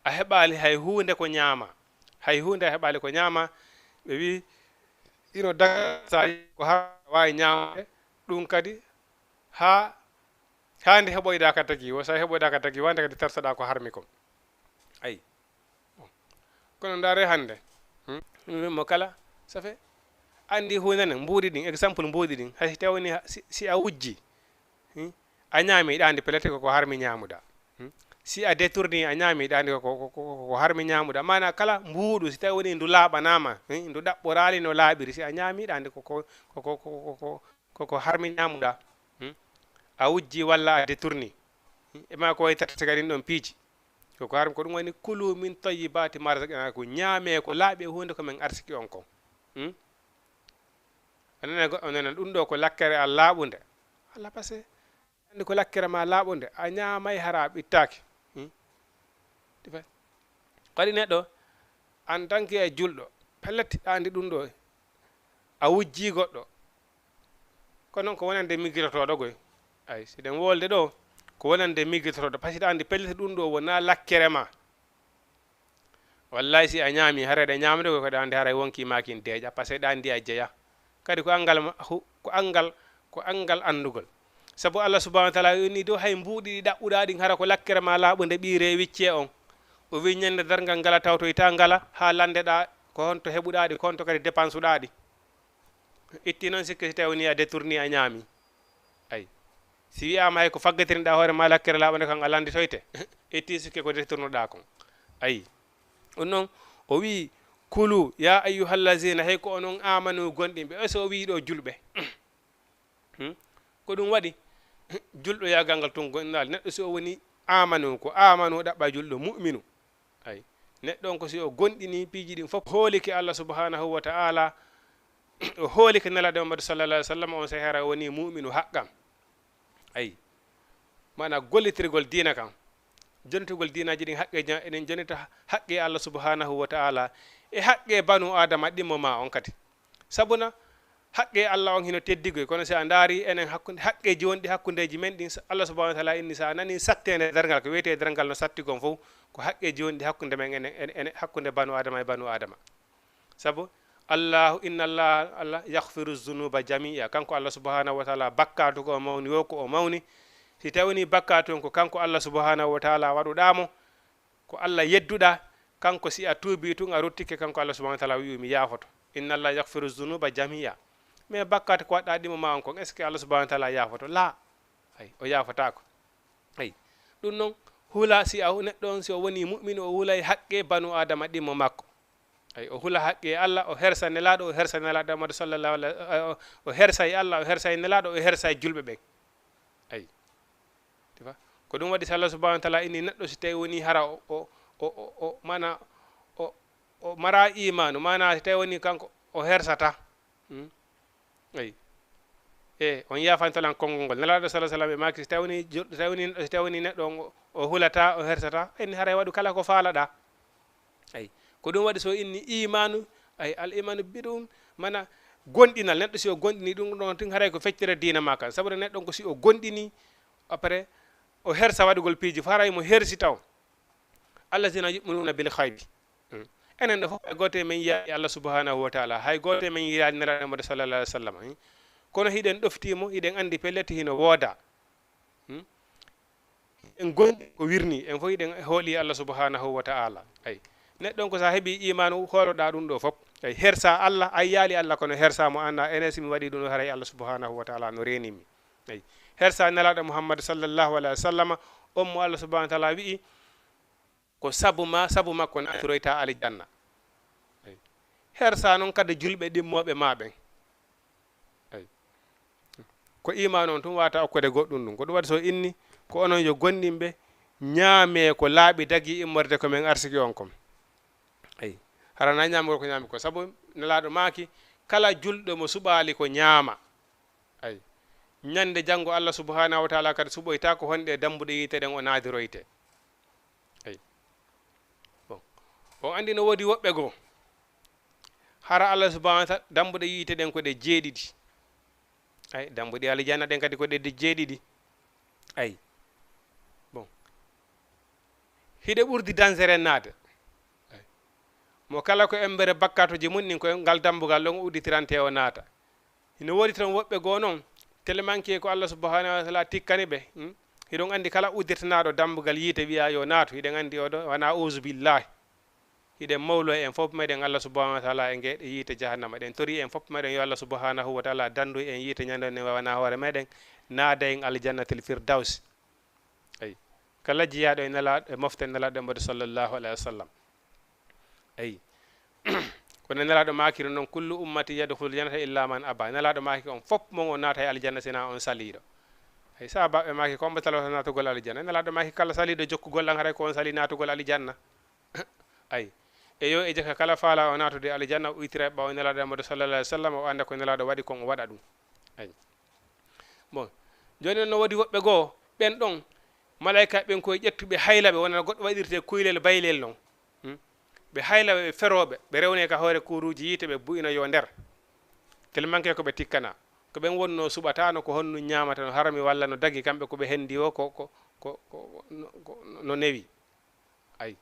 A heɓaali hay huunde ko ñaama. Hay huunde a heɓaali ko ñaama. Ɓe wi ino daga sa yi ko har waawi ñaamde. Ɗum kadi haa, haa nde heɓoyɗaa ka tagi. Wo sa heɓoyɗaa ka tagi, wande kadi tartaɗaa ko harmi kon. Ay. Bon. Kono ndaare hannde. Hmm? Ɗum mo kala, ça fait. Anndi huunde ne, mbuuɗi ɗin, exemple mbuuɗi ɗin. Hay si tawni ha-, si, si a wujji, hmm? A ñaami ɗaandi pellet ko, ko harmi ñaamuɗaa. Hmm? Si a détourni, a ñaami ɗaandi ko, ko, ko, ko, ko harmi ñaamuɗaa. Maanaa kala mbuuɗu, si tawi woni ndu laaɓanaama, hmm? Ndu ɗaɓɓoraali no laaɓiri, si a ñaami ɗaandi ko, ko, ko harmi ñaamuɗaa. Hmm? A wujji walla a détourni. Hmm? E maa ko wayi tati kadi ɗon piiji. Ko, ko harmi ko ɗum woni, "Kulu min tayyibati ma razaqnakum." Ñaamee ko laaɓi e huunde ko men arsiki on kon. Hmm? A nana goɗɗo nana ɗum ɗo ko lakkere a laaɓunde. Allah pase. Anndi ko lakkere ma laaɓunde, a ñaamay hara a ɓittaaki. Hmm? Ɗi fe-, kadi neɗɗo, en tant que e julɗo, pellet ɗa anndi ɗum ɗo, a wujji goɗɗo. Ko noon ko wonande miijotooɗo goy. Ay, si ɗen wolde ɗo, ko wonande miijototooɗo, par ce que ɗa anndi pellet ɗum ɗo wonaa lakkere ma. Wallahi, si a ñaami, haray ɗa ñaamde ko, ko ɗa anndi haray wonki maakin deeƴa, par ce que ɗa anndi a jeya. Kadi ko anngal ma-, hu-, ko anngal, ko anngal anndugol. Sabu Allah subhanahu wa taala yoni dow hay mbuuɗi ɗi ɗaɓɓuɗa ɗin, hara ko lakkere ma laaɓunde ɓiire wicce on. O wi ñande darngal ngala tawtoyta ngala, haa lanndeɗa ko honto heɓuɗa ɗi, ko honto kadi dépensuɗa ɗi. Itti noon sikke si tawi woni a détourni a ñaami. Ay. Si wiyaama hay ko faggatirnɗa hoore ma lakkere laaɓunde kan a lannditoyte. Itti sikke ko détournuɗa kon. Ay. Ɗum noon, o wii, "Kulu, ya ayyuhallazina, hay ko onon amanu gonɗinɓe." O so o wii ɗo julɓe. Hmm? Ko ɗum waɗi, julɗo yaagal ngal tun gonɗinaali. Neɗɗo si o woni amanu, ko amanu ɗaɓɓa julɗo, mu'minu. Ay. Neɗɗo on ko si o gonɗini piiji ɗin fof, hoolike Allah subhanahu wa ta'ala, o hoolike Nelaaɗo Muhammad sallallahu alaihi wasallam, on sehara woni mu'minu haqqan. Ay. Maana gollitirgol diina kan, jonitugol diinaaji ɗin haqqe jan-, eɗen jonita haqqe Allah subhanahu wa ta'ala, e haqqe banu Adama ɗimmo ma on kadi. Sabuna haqqe Allah on hino teddigoy, kono si a ndaari enen hakkunde, haqqeeji wonɗi hakkundeeji men ɗin, Allah subhanahu wa ta'ala inni, si a nani satteende darngal, ko wiyetee darngal no satti kon fof, ko haqqeeji wonɗi hakkunde men enen, enen, enen, hakkunde banu Adama e banu Adama. Sabu Allahu, inna Allah, Allah yaghfiru zunuba jami'a. Kanko Allah subhanahu wa ta'ala, bakkaatu ko o mawni wo ko o mawni. Si tawni bakkaatu on ko kanko Allah subhanahu wa ta'ala waɗuɗa mo, ko Allah yedduɗa, kanko si a tuubi tun a ruttike, kanko Allah subhanahu wa ta'ala wi'u mi yaafoto. Inna Allah yaghfiru zunuba jami'a. Mais bakkaatu ko waɗɗa ɗimo ma on kon, est-ce que Allah subhanahu wa ta'ala yaafoto? La. Ay, o yaafotaako. Ay. Ɗum noon, hula si a neɗɗo on, si o woni mu'min, o hulay haqqe banu Adama ɗimmo makko. Ay, o hula haqqe Allah, o hersa Nelaaɗo, o hersa Nelaaɗo Muhammad sallallahu alaihi, o, o hersa e Allah, o hersa e Nelaaɗo, o hersa e julɓe ɓen. Ay. Tifa? Ko ɗum waɗi so Allah subhanahu wa ta'ala inni neɗɗo si tawi woni hara o, o, o, o, o, mana o, o mara imaanu, mana si tawi woni kanko o hersata. Hmm? Eyi. E, on yaafanto lan konngol ngol. Nelaaɗo sallallahu alaihi wasallam e maaki, si tawni jo-, si tawni, si tawni neɗɗo on o, o hulata, o hersata, en haray waɗu kala ko faalaɗa. Eyi. Ko ɗum waɗi so inni imaanu, ay, al imaanu bid'un, mana gonɗinal. Neɗɗo si o gonɗini ɗum ɗon tun, haray ko feccere diina ma kan. Sabu neɗɗo on ko si o gonɗini, après, o hersa waɗugol piiji, faray mo hersi taw. Allazina yu'minuna bil ghaibi. Mm. Enen ɗo fof, hay gooto e men yiyaali Allah subhanahu wa ta'ala, hay gooto e men yiyaali Nelaaɗo Muhammad sallallahu alaihi wasallam, eh. Kono hiɗen ɗoftii mo, hiɗen anndi pellet hino wooda. Hmm? Hiɗen gondi ko wirni, en fof hiɗen hooli Allah subhanahu wa ta'ala. Ay. Neɗɗo on ko sa heɓi imaanu, hooloɗa ɗum ɗo fof. Ay, hersa Allah, a yiyaali Allah kono hersa mo, annda enen si mi waɗi ɗum ɗo haray Allah subhanahu wa ta'ala no reeni mi. Ay. Hersa Nelaaɗo Muhammad sallallahu alaihi wasallam, on mo Allah subhanahu wa ta'ala wi'i, ko sabu ma, sabu makko naatiroyta aljanna. Ay. Hersa noon kadi julɓe ɗimmooɓe ma ɓen. Ay. Ko iman on tun wata okkude goɗɗum ɗum. Ko ɗum waɗi so inni, ko onon yo gonɗinɓe, ñaamee ko laaɓi dagii immorde ko men arsiki on kon. Ay. Hara na ñaamugol ko ñaami ko. Sabu Nelaaɗo maaki, kala julɗo mo suɓaali ko ñaama. Ay. Ñande janngo Allah subhanahu wa ta'ala kadi suɓoyta ko honɗe dambuɗe yiite ɗen o naadiroyte. Ay. Bon. On anndi no woodi woɓɓe goo. Hara Allah subhanahu wa ta'ala, dambuɗe yiite ɗen ko ɗe jeeɗiɗi. Ay, dambuɗe aljanna ɗen kadi ko ɗe, ɗe jeeɗiɗi. Ay. Bon. Hiɗe ɓurdi dansere naade. Ay. Mo kala ko embere bakkatuji mun ɗin ko ngal dambugal ɗon o udditirante o naata. Hino woodi tan woɓɓe goo noon, tellement que ko Allah subhanahu wa ta'ala tikkani ɓe, hmm? Hiɗon anndi kala uddirtanaaɗo dambugal yiite wi'a yo naatu, hiɗen anndi oɗo wana, auzu billahi. Hiɗen mawlo en fof meɗen Allah subhanahu wa ta'ala e nge, e yiite jahannama. Eɗen tori en fof meɗen yo Allah subhanahu wa ta'ala dandu en yiite ñande ne wana hoore meɗen, naada en aljannatil firdaus. Ay. Kala jiyaaɗo e Nelaaɗo, e mofte Nelaaɗo Muhammadu sallallahu alaihi wasallam. Ay. Kono Nelaaɗo maakiri noon, "Kullu ummati yadkhulu jannata illa man aba." Nelaaɗo maaki on fof mon o naata e aljanna sina on saliiɗo. Ay, sahaabaaɓe maaki, "Ko on batala wata naatugol aljanna?" Nelaaɗo maaki, "Kala saliiɗo jokkugol an, haray ko on sali naatugol aljanna." Ay. E yo e jaka kala faala o naatude aljanna, o itira e ɓaawo Nelaaɗo Muhammadu sallallahu alaihi wasallam, o annda ko Nelaaɗo waɗi kon, o waɗa ɗum. Ay. Bon, jooni noon no woodi woɓɓe goo, ɓen ɗon, malaykaaɓe ɓen ko e ƴettuɓe hayla ɓe, wonana goɗɗo waɗirte kuylel baylel noon. Hmm? Ɓe hayla ɓe, ɓe ferooɓe, ɓe rewne ka hoore kuuruuji yiite, ɓe bu'ina yo nder. Tellement que ko ɓe tikkana. Ko ɓen wonnoo suɓataano ko honɗun ñaamata no harmi walla no dagi, kamɓe ko ɓe hendi o ko, ko, ko, ko, no, ko, no newi. Ay.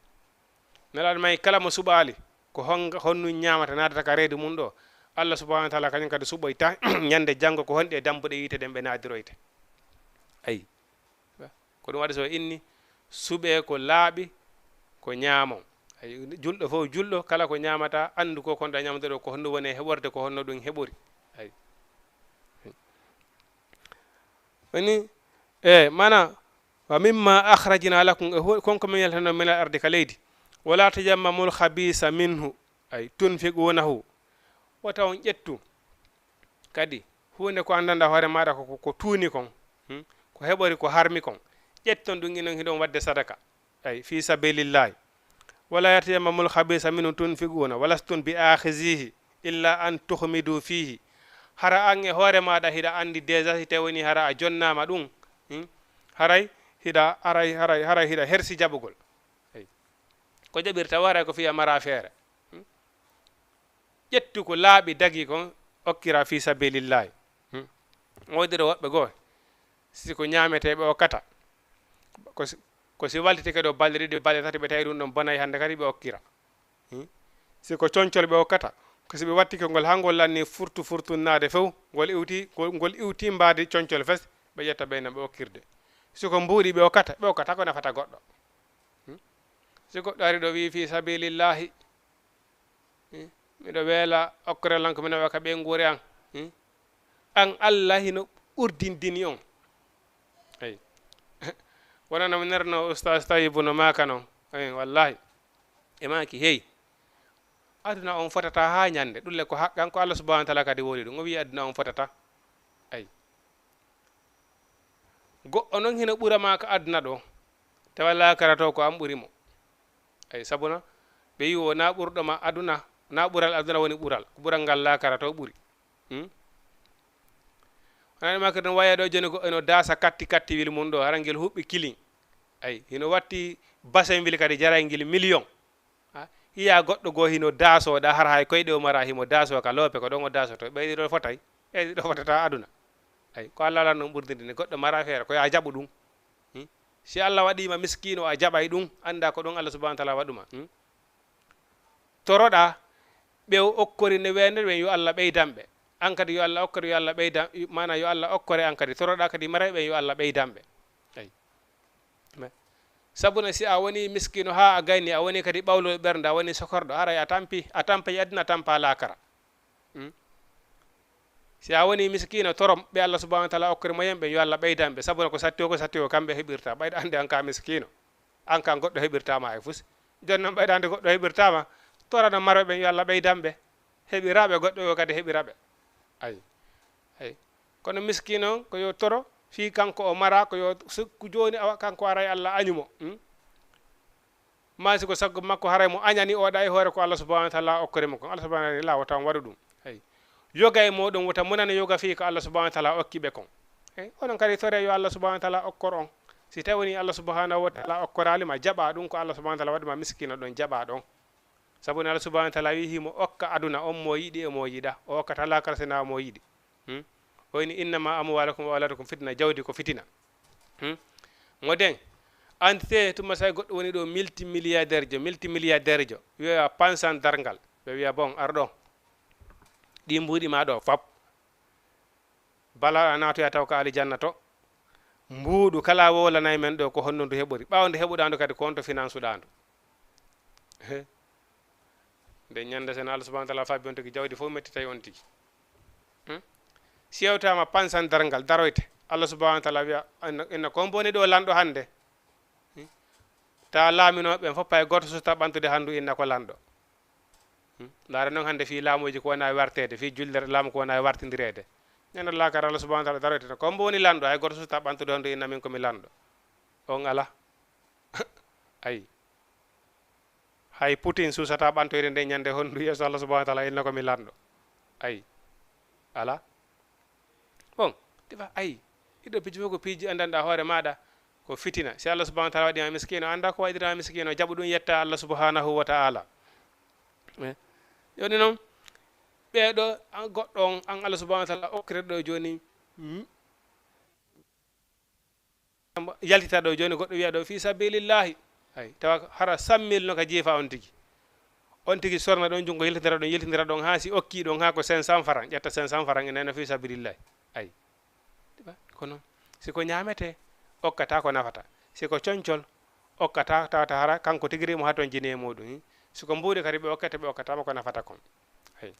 Nelaaɗo may kala mo suɓaali, ko honga, honɗun ñaamata naadata ka reedu mun ɗo, Allah subhanahu wa taala kañun kadi suɓoyta ñande janngo ko honɗi e dambuɗe yiite ɗen ɓe naadiroyte. Ay. Ko ɗun waɗi so inni, suɓee ko laaɓi, ko ñaamon. Ay, julɗo fof, julɗo kala ko ñaamata, anndu ko kon ɗa ñaamata ɗo, ko honno woni e heɓorde, ko honno ɗun heɓori. Ay. Woni, e, mana, "Wa mimma akhrajna lakum", e hu-, kon ko min yaltano min al ardi ka leydi. "Wala tayammamul khabisa minhu", ay, "tunfiqunahu". Wota on ƴettu kadi huunde ko anndanɗa hoore maaɗa ko, ko, ko tuuni kon, hmm? Ko heɓori, ko harmi kon. Ƴetton ɗun inon hiɗon waɗde sadaka. Ay, fi sabilillahi. "Wala yatayammamul khabisa minhu tunfiquna, walastum bi akhizihi, illa an tukhmidu fihi." Hara an e hoore maaɗa hiɗa anndi déjà si tawi woni hara a jonnaama ɗun, hmm? Haray hiɗa, haray, haray, haray hiɗa hersi jaɓugol. Ay. Ko jaɓirta waray ko fiya mara feere. Hmm? Ƴettu ko laaɓi dagi kon, okkira fi sabilillahi. Hmm. Woodiro woɓɓe goo, si ko ñaametee ɓe okkata. Ko si, ko si waltitike ɗo balɗe ɗiɗi, balɗe tati, ɓe tawi ɗun ɗon bonay hannde kadi ɓe okkira. Hmm. Si ko concol ɓe okkata, ko si ɓe wattike ngol haa ngol lanni furtu furtunnaade few, ngol iwti, ngol, ngol iwti mbaadi concol fes, ɓe ƴetta ɓe no ɓe okkirde. Si ko mbuuɗi ɓe okkata, ɓe okkata ko nafata goɗɗo. Hmm. Si goɗɗo ari ɗo wi'i fi sabilillahi, Hmm? Miɗo weela okkore lan ko mi nawa ka ɓeynguure an. Hmm? An Allah hino ɓurdindini on. Eyi. Wonano mi nerno Ustaz Tayibu no maaka non. Eyi, wallahi. E maaki, hey. Aduna on fotata haa ñande. Ɗulle ko haqqe an ko Allah subhanahu wa taala kadi woni ɗum. O wi'i aduna on fotata. Eyi. Goɗɗo non hino ɓura ma ka aduna ɗo. Tawa laakara to ko an ɓuri mo. Eyi, sabuna ɓe wi'i o na ɓurɗo ma aduna, na ɓural aduna woni ɓural. Ko ɓural ngal laakara to ɓuri. Hmm? Wonani ma kadi no waya ɗo joni ko eno daasa katti kattiwil mum ɗo, hara ngel huɓɓi kilin. Eyi, hino watti basenwil kadi jaray ngel million. Ha, hiya goɗɗo goo hino daaso ɗa, hara hay koyɗe o mara himo daaso ka loope, ko ɗon o daasoto. Ɓeydi ɗo fotay, ɓeydi ɗo fotata aduna. Eyi, ko Allah lan non ɓurdindini, goɗɗo mara feere, ko yo a jaɓu ɗum. Hmm? Si Allah waɗiima miskiino, a jaɓay ɗum, annda ko ɗum Allah subhanahu wa taala waɗuma. Hmm? Toroɗa ɓe o okkori ne weende ɓen, yo Allah ɓeydan ɓe. An kadi yo Allah okkore, yo Allah ɓeydan, maana yo Allah okkore an kadi. Toroɗa kadi maray ɓen, yo Allah ɓeydan ɓe. Eyi. Sabuna si a woni miskiino haa a gayni, a woni kadi ɓawlo ɓernde, a woni sokorɗo, haray a tampi, a tampay aduna, a tampa laakara. Hmm? Si a woni miskiino, toro ɓe Allah subhanahu wa taala okkori moyen ɓen, yo Allah ɓeydan ɓe. Sabuna ko satti o, ko satti o, kamɓe heɓirta. Ɓayda annde an ka miskiino. An kan goɗɗo heɓirtama hay fus. Jon non ɓayda annde goɗɗo heɓirtama, torano maro ɓen, yo Allah ɓeydan ɓe. Heɓiraɓe goɗɗo o kadi heɓira ɓe. Ay. Ay. Kono miskiino on, ko yo toro, fii kanko o mara, ko yo sukku jooni, awa kanko aray Allah añumo. Hmm? Maa si ko saggo makko haray mo añani o ɗa e hoore ko Allah subhanahu wa taala okkori mo kon. Allah subhanahu wa taala wota on waɗu ɗum. Eyi. Yoga e mooɗon wota munane yoga fii ko Allah subhanahu wa taala okki ɓe kon. Eyi, onon kadi tore yo Allah subhanahu wa taala okkor on. Si tawi woni Allah subhanahu wa taala okkoraali ma, jaɓa ɗum ko Allah subhanahu wa taala waɗi ma miskiino ɗon, jaɓa ɗon. Sabu ne Allah subhanahu wa taala wi'i himo okka aduna on mo yiɗi e mo yiɗa. O okkata laakara sina mo yiɗi. Hmm? O ini, "Innama amwalukum wa auladukum fitna", jawdi ko fitina. Hmm? Mo den, ante tuma say goɗɗo woni ɗo multimilliardaire jo, multimilliardaire jo, wi'a pansan darngal, ɓe wi'a, "Bon, ar ɗo. Ɗi mbuuɗi ma ɗo, fop. Bala a naatoya taw ka alijanna to. Mbuuɗu kala wowlanay men ɗo, ko honno ndu heɓori. Ɓaawo ndu heɓuɗa ndu kadi, ko on to finance ɗa ndu." He. Nde ñande sen Allah subhanahu wa taala fabi on tigi jawdi fof mettitay on tigi. Hmm? Si yewtama pansan darngal daroyte, Allah subhanahu wa taala wiya, "Inna, inna kon boni ɗo lanɗo hannde." Hmm? Ta laaminoɓe ɓen fof pay goto susta ɓantude hanndu inna ko lanɗo. Hmm? Ndaare noon hannde fii laamuuji ko wona warteede, fii jullere laamu ko wona wartindireede. Ñande laakara Allah subhanahu wa taala daroyte, "Kon boni lanɗo?" Hay goto susta ɓantude hanndu inna min ko mi lanɗo. On ala. Ayi. Hay Putin suusata ɓantoyde nde ñande hondu yeeso Allah subhanahu wa taala, inna ko mi lanɗo. Ayi. Ala. Bon, tifa, ayi. Ɗiɗo piiji fof ko piiji anndanɗa hoore maɗa ko fitina. Si Allah subhanahu wa taala waɗima miskino, annda ko waɗirama miskino, jaɓu ɗum yetta Allah subhanahu wa taala. Eh. Joni noon, Ɓeeɗo an goɗɗo on, an Allah subhanahu wa taala okkirta ɗo jooni, mm, yaltita ɗo jooni, goɗɗo wiya ɗo fi sabilillahi. Ay, tawa hara cent mille no ka jiifa on tigi. On tigi sorna ɗon junngo, yiltindira ɗon, yiltindira ɗon, haa si okki ɗon, haa ko cinq cents francs, ƴetta cinq cents francs, ina, ina fi sabilillahi. Ay. Ko non. Si ko ñaamete, okkata ko nafata. Si ko concol, okkata, tawata hara kanko tigi rimo haa ton jini e muɗum. Si ko mbuuɗi kadi ɓe okkete, ɓe okkata mo ko nafata kon. Ay.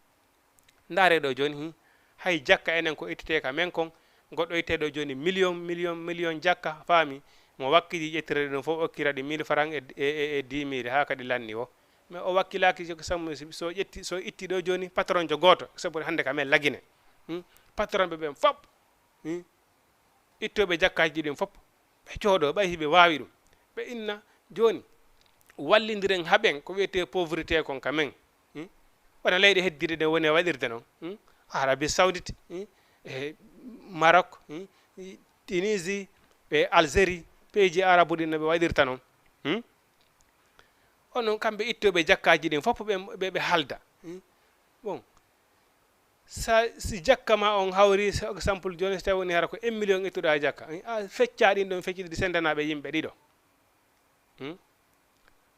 Ndaare ɗo jooni, hi, hay jakka enen ko ittete ka men kon, goɗɗo itte ɗo jooni million, million, million jakka, faami, mo wakkili ƴettira ɗum fof, okkira ɗi mille francs e, e, e, e dix mille, haa kadi lanni o. Mais o wakkilaaki, so, so, so ƴetti, so itti ɗo jooni patron jo gooto, sabu hannde ka men Lagine. Hmm? Patron ɓe ɓen fop, hmm? Ittooɓe jakkaaji ɗin fof, ɓe jooɗoo, ɓay hiɓe waawi ɗum. Ɓe inna, jooni, wallindiren haɓen ko wiyetee pauvreté kon ka men. Hmm? Wona leyɗe heddiiɗe ɗen woni e waɗirde non. Hmm? Arabie Saoudite, hmm? E Maroc, hmm? Tunisie, e Algérie, pays ji arabu ɗin no ɓe waɗirta non. Hmm? Onon kamɓe ittooɓe jakkaaji ɗin fof ɓe, ɓe, ɓe halda. Hmm? Bon, sa, si jakka ma on hawri, so exemple jooni, so tawi woni hara ko un million ittuɗa e jakka, a fecca ɗin ɗon fecciɗi sendanaaɓe yimɓe ɗiɗo. Hmm?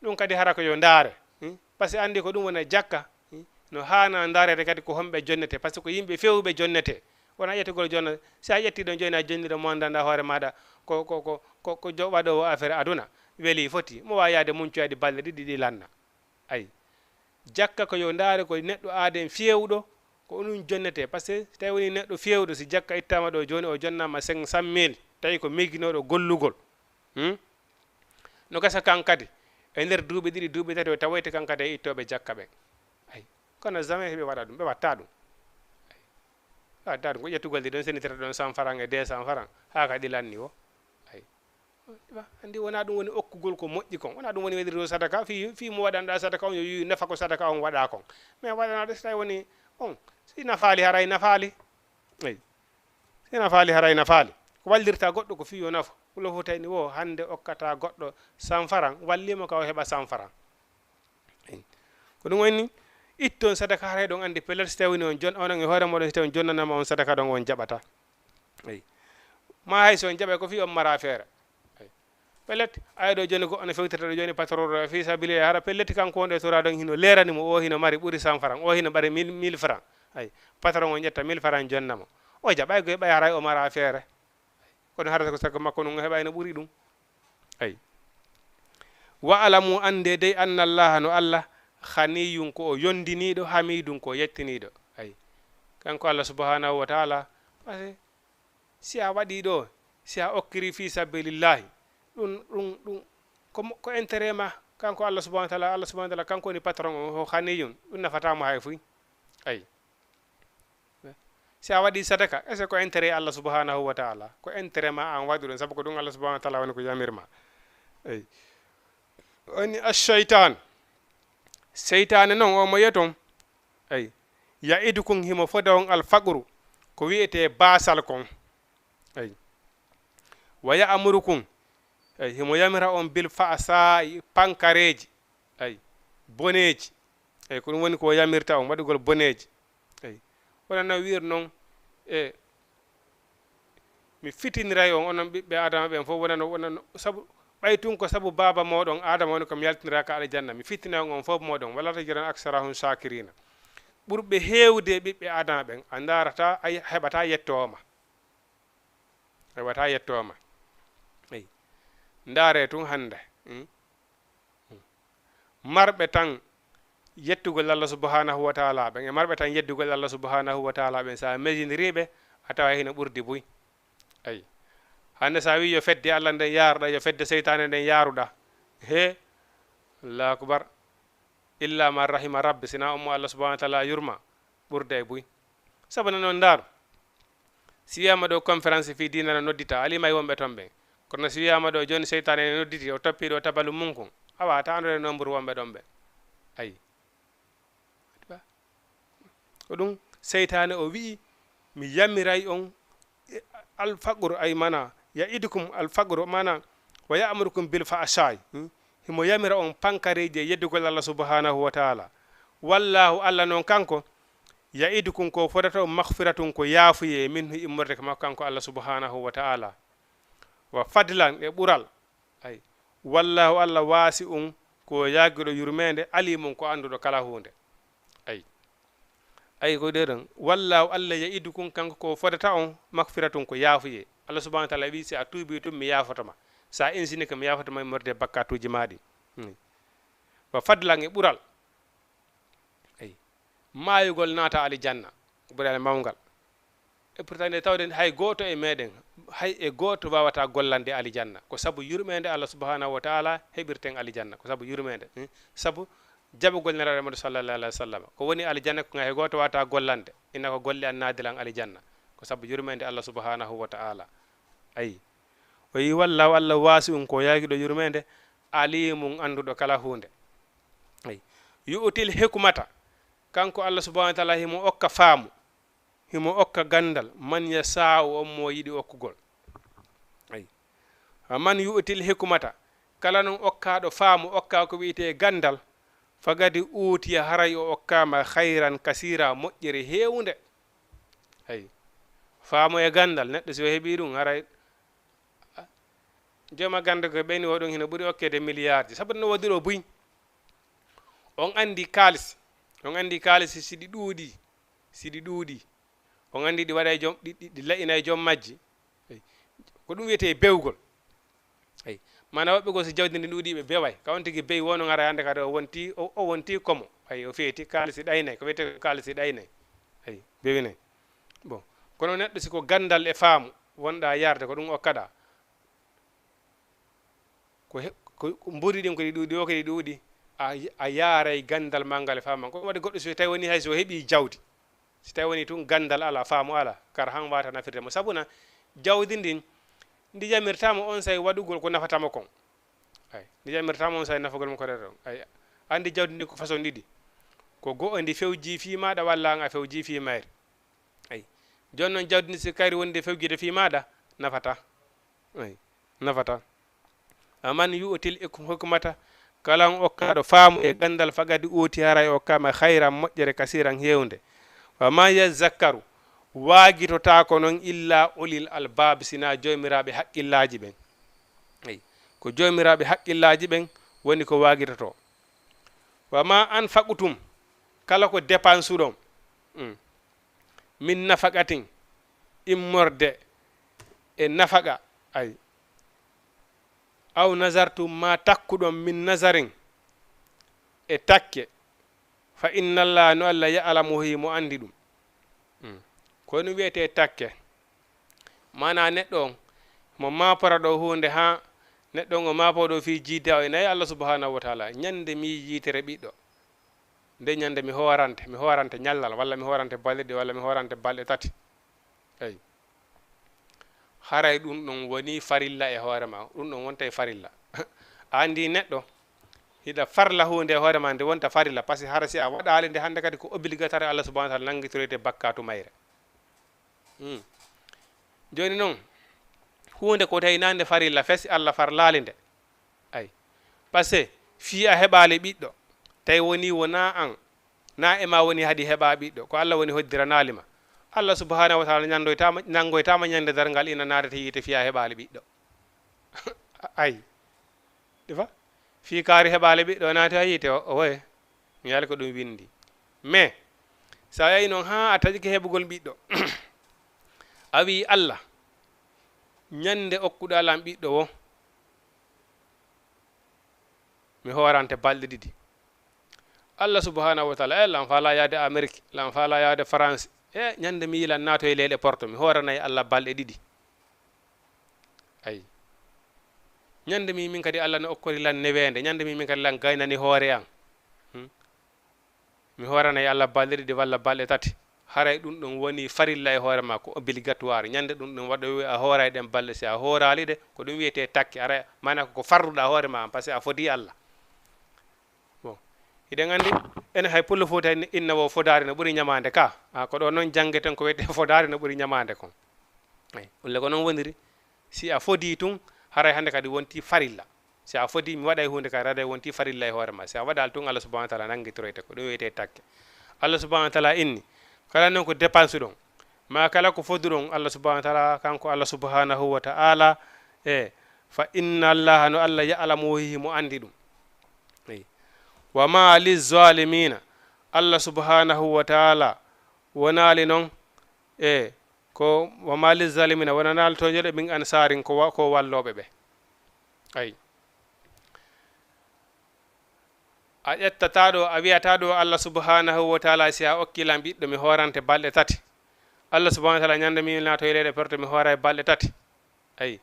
Ɗum kadi hara ko yo ndaare. Hmm? Par ce que anndi ko ɗum woni jakka. Hmm? No haana ndaarede kadi ko homɓe jonnete, par ce que ko yimɓe feewɓe jonnete. Wona ƴettugol jonna, si a ƴetti ɗon jooni a jonni ɗo mondanda hoore maɗa ko, ko, ko, ko, ko jo-, waɗoowo affaire aduna. Weli foti, mo waawi yaade muncoyde balɗe ɗiɗi ɗi lanna. Ayi. Jakka ko yo ndaare ko neɗɗo aaden feewɗo, ko ɗum jonnete. Par ce que so tawi woni neɗɗo feewɗo, si jakka ittama ɗo jooni, o jonnama cinq cent mille, tawi ko miiginooɗo gollugol. Hmm? No gasa kan kadi, e nder duuɓi ɗiɗi, duuɓi tati, o tawoyte kan kadi e ittooɓe jakka ɓen. Ayi. Kono jamais ɓe waɗa ɗum, ɓe watta ɗum. Ayi. Ɓe watta ɗum, ko ƴettugol ɗi ɗon, senitira ɗon cent francs e deux cents francs, haa kadi lanni o. Ayi. Anndi wonaa ɗum woni okkugol ko moƴƴi kon, wonaa ɗum woni waɗirde sadaka, fii, fii mo waɗanɗa sadaka on, yo yi'u nafa ko sadaka on waɗa kon. Mais waɗanaa ɗo, so tawi woni on, si nafaali, haray nafaali. Eyi. Si nafaali, haray nafaali. Ko wallirta goɗɗo ko fii yo nafa. Kulo fof tawi ni wo hannde okkata goɗɗo cent francs, walliima ka o heɓa cent francs. Eyi. Ko ɗum woni, itton sadaka, haray ɗon anndi pellet, so tawi woni on jon-, onon e hoore mooɗon, so tawi on jonnanaama on sadaka ɗon, on jaɓata. Eyi. Ma hay so on jaɓay ko fii on mara feere. Eyi. Pellet, ay ɗo jooni goɗɗo no fewtirta ɗo jooni patron ɗo fii sabilillahi, hara pellet kanko wonɗo e tora ɗon hino leerani mo, o hino mari ɓuri cent francs, o hino mari mille, mille francs. Eyi. Patron on ƴetta mille francs jonna mo. O jaɓay goy ɓay haray o mara feere. Kono hara ko sago makko ɗum o heɓay no ɓuri ɗum. Eyi. Wa alamu, annde dey, anna Allaha, no Allah, haniyun, ko o yondiniiɗo, hamidun, ko o yettiniiɗo. Eyi. Kanko Allah subhanahu wa taala, parce que si a waɗi ɗo, si a okkiri fii sabilillahi, ɗum, ɗum, ɗum, ko mo, ko intérêt ma, kanko Allah subhanahu wa taala, Allah subhanahu wa taala, kanko woni patron o, o haniyun, ɗum nafataa mo hay fuy. Ayi. Si a waɗi sadaka, est-ce que ko intérêt Allah subhanahu wa taala? Ko intérêt ma an waɗi ɗum, sabu ko ɗum Allah subhanahu wa taala woni ko yamir ma. Eyi. Woni ash-shaytan. Seytaane non, o mo yeton. Eyi. Ya'idukum, himo foda on al-faqru, ko wi'etee baasal kon. Eyi. Wa ya'murukum, eyi, himo yamira on bil fa'saa'i, pankareeji, eyi, boneeji. Eyi, ko ɗum woni ko o yamirta on, waɗugol boneeji. Eyi. Wona no wi'ir non, e, mi fitiniray on, onon ɓiɓɓe Aadama ɓen fof, wona no, wona no, sabu, ɓay tun ko sabu baaba mooɗon Aadama woni ko mi yaltinira ka aljanna, mi fitinay on, on fof mooɗon, wala tajidanna aksarahum shakirina. Ɓurɓe heewde ɓiɓɓe Aadama ɓen, a ndaarata, a heɓata yettoowo ma. Heɓata yettoowo ma. Eyi. Ndaare tun hannde. Hmm? Hmm. Marɓe tan yettugol Allah subhanahu wa taala ɓen, e marɓe tan yeddugol Allah subhanahu wa taala ɓen, so a mejindiriiɓe, a tawa hino ɓurdi buy. Ayi. Hannde so a wii yo fedde Allah nden yaaruɗa, yo fedde seytaane nden yaaruɗa. He, Allahu akbar. Illa man rahima rabbi, sina on mo Allah subhanahu wa taala yurma, ɓurda e buy. Sabu non, ndaaru, si wiyaama ɗo conférence fii diina no noddita, a limaay wonɓe ton ɓen. Kono si wiyaama ɗo jooni seytaane ne nodditi, o toppii ɗo tabalu mun kun, awa, a taandore nombre wonɓe ɗon ɓen. Ayi. Ko ɗum seytaane o wi'i, mi yamiray on, e, al faqru, ay mana, ya'idukum al faqru, mana, wa ya'murukum bil fahsha'i. Hmm? Himo yamira on pankareeji e yeddugol Allah subhanahu wa taala. Wallahu, Allah non kanko, Ya'idukum, ko fodata on, maghfiratun, ko yaafuyee, minhu, immorde ka makko kanko Allah subhanahu wa ta'ala, wa fadlan, e ɓural. Ay, wallahu, Allah, wasi'un, ko yaagiɗo yurmeende, alimun, ko annduɗo kala huunde. Ay. Ay, ko ɗe ɗon. Wallahu, Allah, ya'idukum, kanko ko fodata on, maghfiratun, ko yaafuyee. Allah subhanahu wa ta'ala wi, si a tuubi tun, mi yaafoto ma. Si a insini kam, mi yaafoto ma immorde e bakkatuuji maa ɗin. Hmm. Wa fadlan, e ɓural. Ay. Maayugol naata alijanna, ko ɓuri ale mawngal. E pourtant nde tawde hay gooto e meɗen, hay e gooto waawata gollande alijanna. Ko sabu yurmeende Allah subhanahu wa ta'ala heɓirten alijanna. Ko sabu yurmeende, hmm? Sabu jaɓugol Nelaaɗo Muhammadu sallallahu alaihi wasallam. Ko woni alijanna ko hay gooto waawata gollande. Inna ko golle an naadilan alijanna. Ko sabu yurmeende Allah subhanahu wa ta'ala. Ay. O yi wallahu, Allah wasi'un, ko yaagiɗo yurmeende, alimun, annduɗo kala huunde. Ay. Yu'til hikmata, kanko Allah subhanahu wa ta'ala himo okka faamu, himo okka gandal, man yasha'u, on mo yiɗi okkugol. Ay. Wa man yu'til hikmata, kala non okkaaɗo faamu, okka ko wi'etee gandal, faqad utiya, haray o okkaama khayran kasira, moƴƴere heewunde. Ay. Faamu e gandal, neɗɗo si o heɓii ɗum, haray jooma gande ko ɓeyni o ɗum hino ɓuri okkeede milliardji, sabu no waɗiroo buy. On anndi kaalis, on anndi kaalis si ɗi ɗuuɗi, si ɗi ɗuuɗi, on anndi ɗi waɗay joom, ɗi, ɗi, ɗi la'inay joom majji. Ay. Ko ɗum wiyetee bewgol. Ay. Maana woɓɓe goo si jawdi ndi ɗuuɗi ɓe beway. Ka on tigi bewi wono ngara hannde kadi o wonti, o, o wonti komo. Ay, o feeti kaalisi ɗaynay, ko wiyetee ko kaalisi ɗaynay. Ay, bewinay. Bon, kono neɗɗo si ko gandal e faamu wonɗaa yarde, ko ɗum okkaɗaa. Ko he-, ko, ko mbuuɗi ɗin ko ɗi ɗuuɗi, o ko ɗi ɗuuɗi. A, a yaaray gandal maa ngal e faamu maa. Ko ɗum waɗi goɗɗo si tawi woni hay so o heɓii jawdi. Si tawi woni tun gandal alaa, faamu alaa, kara han waata nafirde mo. Sabuna jawdi ndin, ndi yamirtaama on say waɗugol ko nafata mo kon. Ay, ndi yamirtaama on say nafagol mo ko ɗon. Ay, anndi jawdi ndi ko façon ɗiɗi. Ko go'o ndi fewji fii maaɗa walla an a fewji fii mayri. Ay, jooni non jawdi ndi si kayri woni ndi fewjide fii maaɗa, nafata. Ay, nafata. Wa man yu'til hikmata, kala on okkaaɗo faamu e gandal, faqad utiya, haray okkaama khayran, moƴƴere, kasiran, heewnde. Wa ma yazakkaru, waagitotaako non illa ulil albab, sinaa joomiraaɓe haqqillaaji ɓen. Ay, ko joomiraaɓe haqqillaaji ɓen woni ko waagitotoo. Wa ma anfaqtum, kala ko depansuɗon, mm, min nafaqatin, immorde e nafaqa, ay, aw nazartum, ma takkuɗon, min nazarin, e takke, fa inna Allah, no Allah, ya'lamu, himo anndi ɗum. Mm. Ko ɗum wiyetee takke. Maanaa neɗɗo on, mo maapora ɗo huunde haa neɗɗo on o maapoo ɗo fii jiida o ina e Allah subhanahu wa ta'ala. Ñande mi yi'ii yiitere ɓiɗɗo. Nde ñande mi hoorante, mi hoorante ñallal, walla mi hoorante balɗe ɗiɗi, walla mi hoorante balɗe tati. Eyi. Haray ɗum ɗon woni farilla e hoore ma. Ɗum ɗon wonta e farilla. A anndi neɗɗo, hiɗa farla huunde e hoore ma, nde wonta farilla. Parce que hara si a waɗaali nde hannde kadi ko obligatoire Allah subhanahu wa ta'ala nanngitoreede bakkaatu mayre. Hmm. Jooni non, huunde ko tawi naa nde farilla fes, Allah farlaali nde. Ay. Parce que fii a heɓaali ɓiɗɗo, tawi woni wonaa an, naa e ma woni haɗi heɓaa ɓiɗɗo, ko Allah woni hoddiranaali ma. Allah subhanahu wa ta'ala nanngoytaama, nanngoytaama ñande darngal ina naatete yiite fii a heɓaali ɓiɗɗo. Ay. Ɗi fa? Fii kaari heɓaali ɓiɗɗo naati ha yiite o, o woye. Mi yaali ko ɗum windi. Mais, si a yahi non haa a taƴike heɓugol ɓiɗɗo, a wi'i Allah, ñande okkuɗaa lan ɓiɗɗo wo, mi hoorante balɗe ɗiɗi. Allah subhanahu wa ta'ala, e lan faalaa yaade Amerique, lan faalaa yaade France. E ñande mi yilan naatoye leyɗe Porto, mi hooranay Allah balɗe ɗiɗi. Ay. Ñande mi min kadi Allah no okkori lan neweende, ñande mi min kadi lan gaynani hoore an. Hmm? Mi hooranay Allah balɗe ɗiɗi walla balɗe tati. Haray ɗum ɗum woni farilla e hoore ma, ko obligatoire. Ñande ɗum ɗum waɗo a hooray ɗen balɗe, si a hooraali ɗe, ko ɗum wiyetee takke. Haray maana ko farruɗa hoore ma, parce que a fodii Allah. Bon, hiɗen anndi, enen hay pullo Fuuta en inna wo fodaari no ɓuri ñamaande ka. A, ko ɗo noon janngeten ko wiyetee fodaari no ɓuri ñamaande kon. Eyi, ulle ko noon woniri. Si a fodii tun, haray hannde kadi wonti farilla. Si a fodii, mi waɗay huunde kadi, haray wonti farilla e hoore ma. Si a waɗaali tun, Allah subhanahu wa ta'ala nanngitoroyte ko ɗum wiyetee takke. Allah subhanahu wa ta'ala inni, Kala noon ko dépense ɗon, ma kala ko foduɗon, Allah subhanahu wa taala, kanko Allah subhanahu wa taala, e fa inna allaha, no Allah, ya'lamu, himo anndi ɗum. Eyi. Wa ma lizzalimina, Allah subhanahu wa taala wonaali noon, e ko wa ma lizzalimina, wonanaali tooñuɓe min ansaarin, ko wa-, ko wallooɓe ɓe. Ayi. A ƴettataa ɗo, a wiyataa ɗo, Allah subhanahu wa taala, si a okki lan ɓiɗɗo, mi hoorante balɗe tati. Allah subhanahu wa taala, ñande mi naatoy leyɗe porto, mi hooray balɗe tati. Ayi.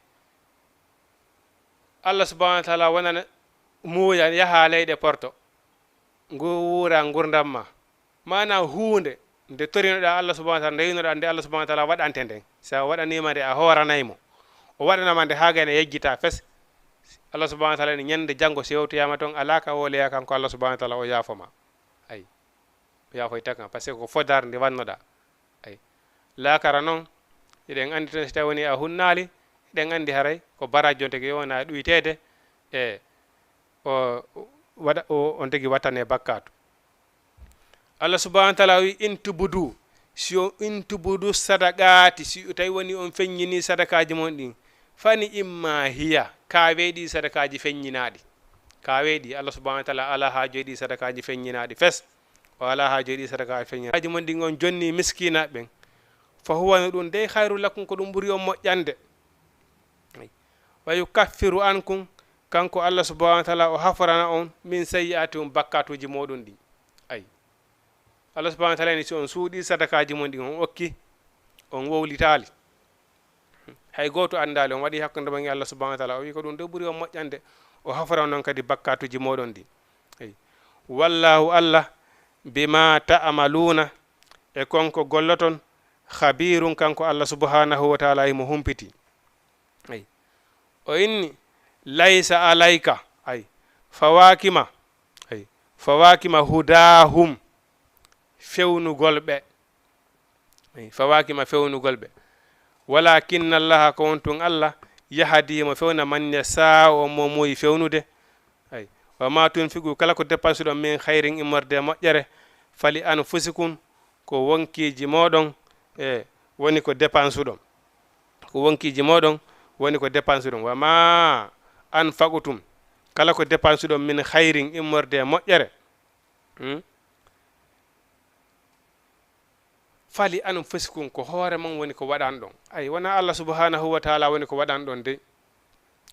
Allah subhanahu wa taala wonana muuya, yaha leyɗe porto. Ngu wuura ngurdam ma. Maanaa huunde nde torinoɗaa Allah subhanahu wa taala, nde yinoɗaa nde Allah subhanahu wa taala waɗante nden. Si a waɗaniima nde, a hooranay mo. O waɗanama nde haa gayna yejjita fes. Allah subhanahu wa taala ni ñande janngo si yewtoyaama toon, alaa ka wooleya kanko Allah subhanahu wa taala o yaafo ma. Ayi. O yaafoyta kan, parce que ko fodaar nde wannoɗaa. Ayi. Laakara noon, eɗen anndi toon si tawi woni a hunnaali, eɗen anndi haray ko baraaji on tigi wona ɗuyteede, e o waɗa, o, on tigi wattane bakkaatu. Allah subhanahu wa taala wi, "In tubudu", si on, "In tubudu sadaqaati", si tawi woni on feññini sadakaaji mon ɗin, fani imma hiya, kaawee ɗi sadakaaji feññinaaɗi. Kaawee ɗi, Allah subhanahu wa taala alaa haaju e ɗi sadakaaji feññinaaɗi fes. O alaa haaju e ɗi sadakaaji feññinaaɗi. Sadakaaji mon ɗin on jonni miskinaaɓe ɓen. Fa huwa, no ɗum dey, khayru lakum, ko ɗum ɓuri on moƴƴande. Wa yukaffiru ankum, kanko Allah subhanahu wa taala o haforana on min sayyi'aatikum, bakkaatuuji mooɗon ɗin. Ayi. Allah subhanahu wa taala ni si on suuɗi sadakaaji mon ɗin, on okki, on wowlitaali. Hay gooto anndaali, on waɗi hakkunde mon e Allah subhanahu wa taala. O wi ko ɗum de ɓuri on moƴƴande, o hafora on noon kadi bakkaatuuji mooɗon ɗin. Eyi. Wallahu, Allah, bima ta'maluna, e kon ko golloton, khabirun, kanko Allah subhanahu wa taala himo humpiti. Eyi. O inni, laysa alayka, ay, fawakima, ay, fawakima hudahum, fewnugol ɓe. Eyi, fawakima, fewnugol ɓe. Walakinna Allaha, ko on tun Allah, yahdi, mo fewna, man yashaa'u, on mo muuyi fewnude. Eyi, wa ma tunfiqu, kala ko dépense ɗon, min khayrin, immorde e moƴƴere, fali anfusikum, ko wonkiiji mooɗon, e woni ko dépense ɗon. Ko wonkiiji mooɗon, woni ko dépense ɗon. Wa ma anfaqtum, kala ko dépense ɗon, min khayrin, immorde e moƴƴere. Hmm? Fali anfusikum, ko hoore mon woni ko waɗan ɗon. Ay, wona Allah subhanahu wa taala woni ko waɗan ɗon de.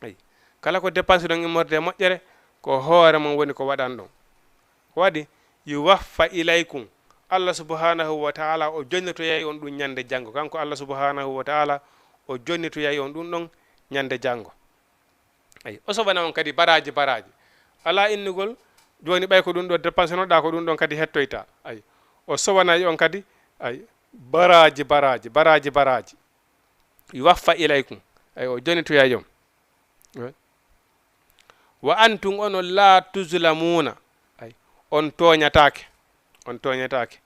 Ay, kala ko dépense ɗon immorde e moƴƴere, ko hoore mon woni ko waɗan ɗon. Ko waɗi, yuwaffa ilaykum, Allah subhanahu wa taala o jonnitoyay on ɗum ñande janngo. Kanko Allah subhanahu wa taala o jonnitoyay on ɗum ɗon ñande janngo. Ay, o soɓana on kadi baraaji, baraaji. Alaa innugol, jooni ɓay ko ɗum ɗo dépense noɗaa, ko ɗum ɗon kadi hettoyta. Ay, o soɓanay on kadi, ay, baraaji, baraaji, baraaji, baraaji. Yuwaffa ilaykum. Ay, o jonnitoyay on. Ay. Wa antum, onon, la tuzlamuna. Ay, on tooñataake. On tooñataake.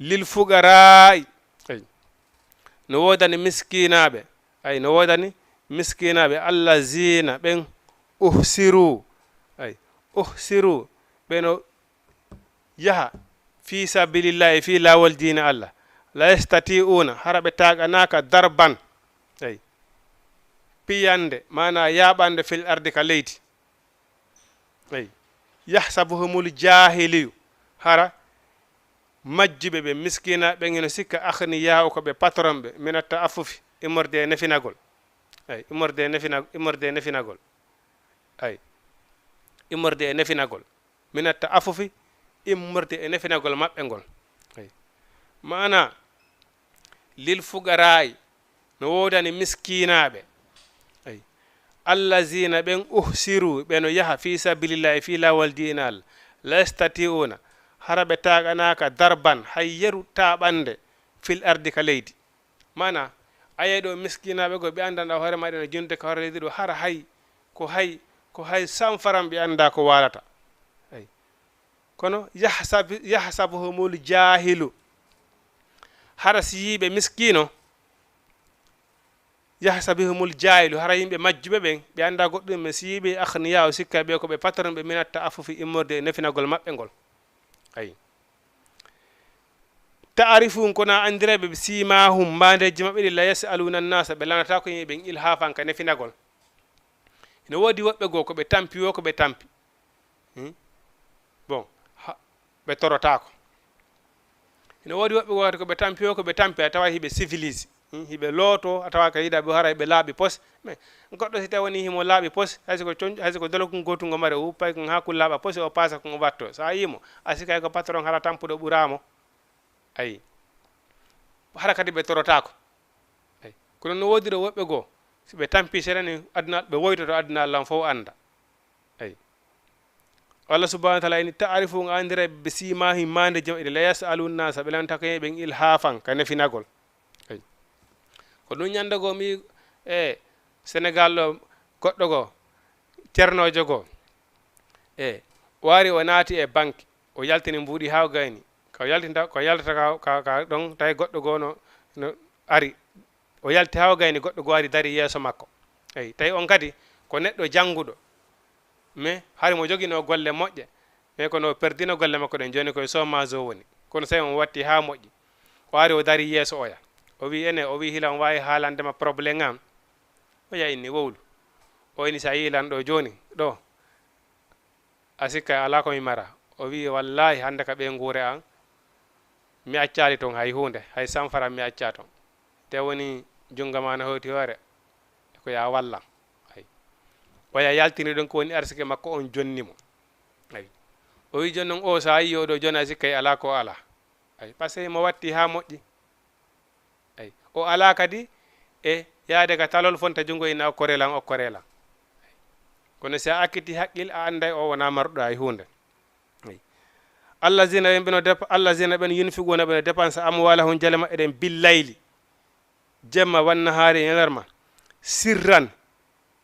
Lil fuqaraa'i, ay, no woodani miskinaaɓe, ay, no woodani miskinaaɓe, allazina, ɓen, uhsiru, ay, uhsiru, ɓe no yaha fi sabilillahi, fi laawol diina Allah, la yastati'una, hara ɓe taaganaka, darban, ay, piyande, maana yaaɓande, fil ardi, ka leydi. Eyi. Yahsabuhumul jahiliyu. Hara majjuɓe ɓe, miskina ɓen, ino sikka akhniya, ko ɓe patron ɓe, mina ta'affufi, immorde e nefinagol. Eyi, immorde e nefina-, immorde e nefinagol. Eyi. Immorde e nefinagol. Mina ta'affufi, immorde e nefinagol maɓɓe ngol. Eyi. Maana, lil fuqaraa'i, no woodani miskinaaɓe. Eyi. Allazina, ɓen, uhsiru, ɓe no yaha fi sabilillahi, fi laawol diina Allah. La yastati'una, hara ɓe taaganaka, darban, hay yeru taaɓande, fil ardi, ka leydi. Maana, a yiyay ɗo miskinaaɓe goo, ɓe anndanɗaa hoore maɓɓe no junude ka hoore leydi ɗo, hara hay, ko hay, ko hay sanfaran ɓe anndaa ko waalata. Eyi. Kono yahsabu-, yahsabuhumul jaahilu. Hara si yii ɓe miskiino, yahsabuhumul jaahilu, hara yimɓe majjuɓe ɓen, ɓe anndaa goɗɗum, mais si yii ɓe akhniya, o sikka ɓe ko ɓe patron ɓe, mina ta'affufi, immorde e nefinagol maɓɓe ngol. Ayi. Ta'arifuhum, kono a anndiray ɓe, bi siimahum, mbaandeeji maɓɓe ɗi, la yas'aluna annasa, ɓe lanataako yimɓe ɓen ilhafan ka nefinagol. Ina woodi woɓɓe goo ko ɓe tampi woo ko ɓe tampi. Hmm? Bon, ha, ɓe torotaako. Ina woodi woɓɓe goo kadi ko ɓe tampi woo ko ɓe tampi, a tawa hiɓe civilisé. Hmm? Hiɓe looto, a tawa ka yiɗa ɓe haray ɓe laaɓi pos. Mais goɗɗo si tawi woni himo laaɓi pos, hay si ko con-, hay si ko dolokun gootun ngo mare, o uppay kun haa kun laaɓa pos, o paasa kun o watto. So a yii mo, a sikay ko patron hara tampuɗo ɓuraa mo. Ayi. Hara kadi ɓe torotaako. Ayi. Kono no woodiri woɓɓe goo, si ɓe tampi seeɗa ni, aduna, ɓe woytoto aduna lan fof annda. Ayi. Allah subhanahu wa taala ini, ta'arifuhum, a anndiray ɓe, bi siimahum, maande jom, ɓe la yas'aluna nasa, ɓe lantaako yimɓe ɓen ilhafan, ka nefinagol. Ayi. Ko ɗum ñande goo mi, e Senegal ɗo, goɗɗo goo, ceernoojo goo, e o ari o naati e banque, o yaltini mbuuɗi haa o gayni. Ko yaltinta, ko yaltata ka, ka, ka ɗon, tawi goɗɗo goo no, no ari. O yalti haa o gayni, goɗɗo goo ari dari yeeso makko. Eyi, tawi on kadi ko neɗɗo jannguɗo. Mais hari mo joginoo golle moƴƴe, mais kono o perdino golle makko ɗen, jooni koye chômage o woni. Kono so on watti haa moƴƴi, o ari o dari yeeso oya. O wi'i, ene, o wi'i, hila on waawi haalande ma problème am? Oya inni, wowlu. O inni, so a yii lan ɗo jooni, ɗo, a sikka alaa ko mi mara. O wi'i, wallaahi, hannde ka ɓeynguure an, mi accaali ton hay huunde, hay sanfara mi accaa ton. Te woni junngo ma no hewti hoore, ko ya wallan. Ay. Oya yaltini ɗon ko woni arsike makko on jonni mo. Ay. O wi'i jooni non o, so a yii o ɗo jooni a sikkay alaa ko alaa. Ay. Parce que mo watti haa moƴƴi. Ay. O alaa kadi e yaade ka talol fonta junngo ina okkoree lan, okkoree lan. Kono si a akkiti haqqil, a annday o wonaa marɗo hay huunde. Ay. Allazina ɓen, ɓen o dep-, allazina ɓen yunfiquna, ɓen o dépense amwalahum, jale maɓɓe ɗen, billayli, jemma, wannahaari, e ñalarma, sirran,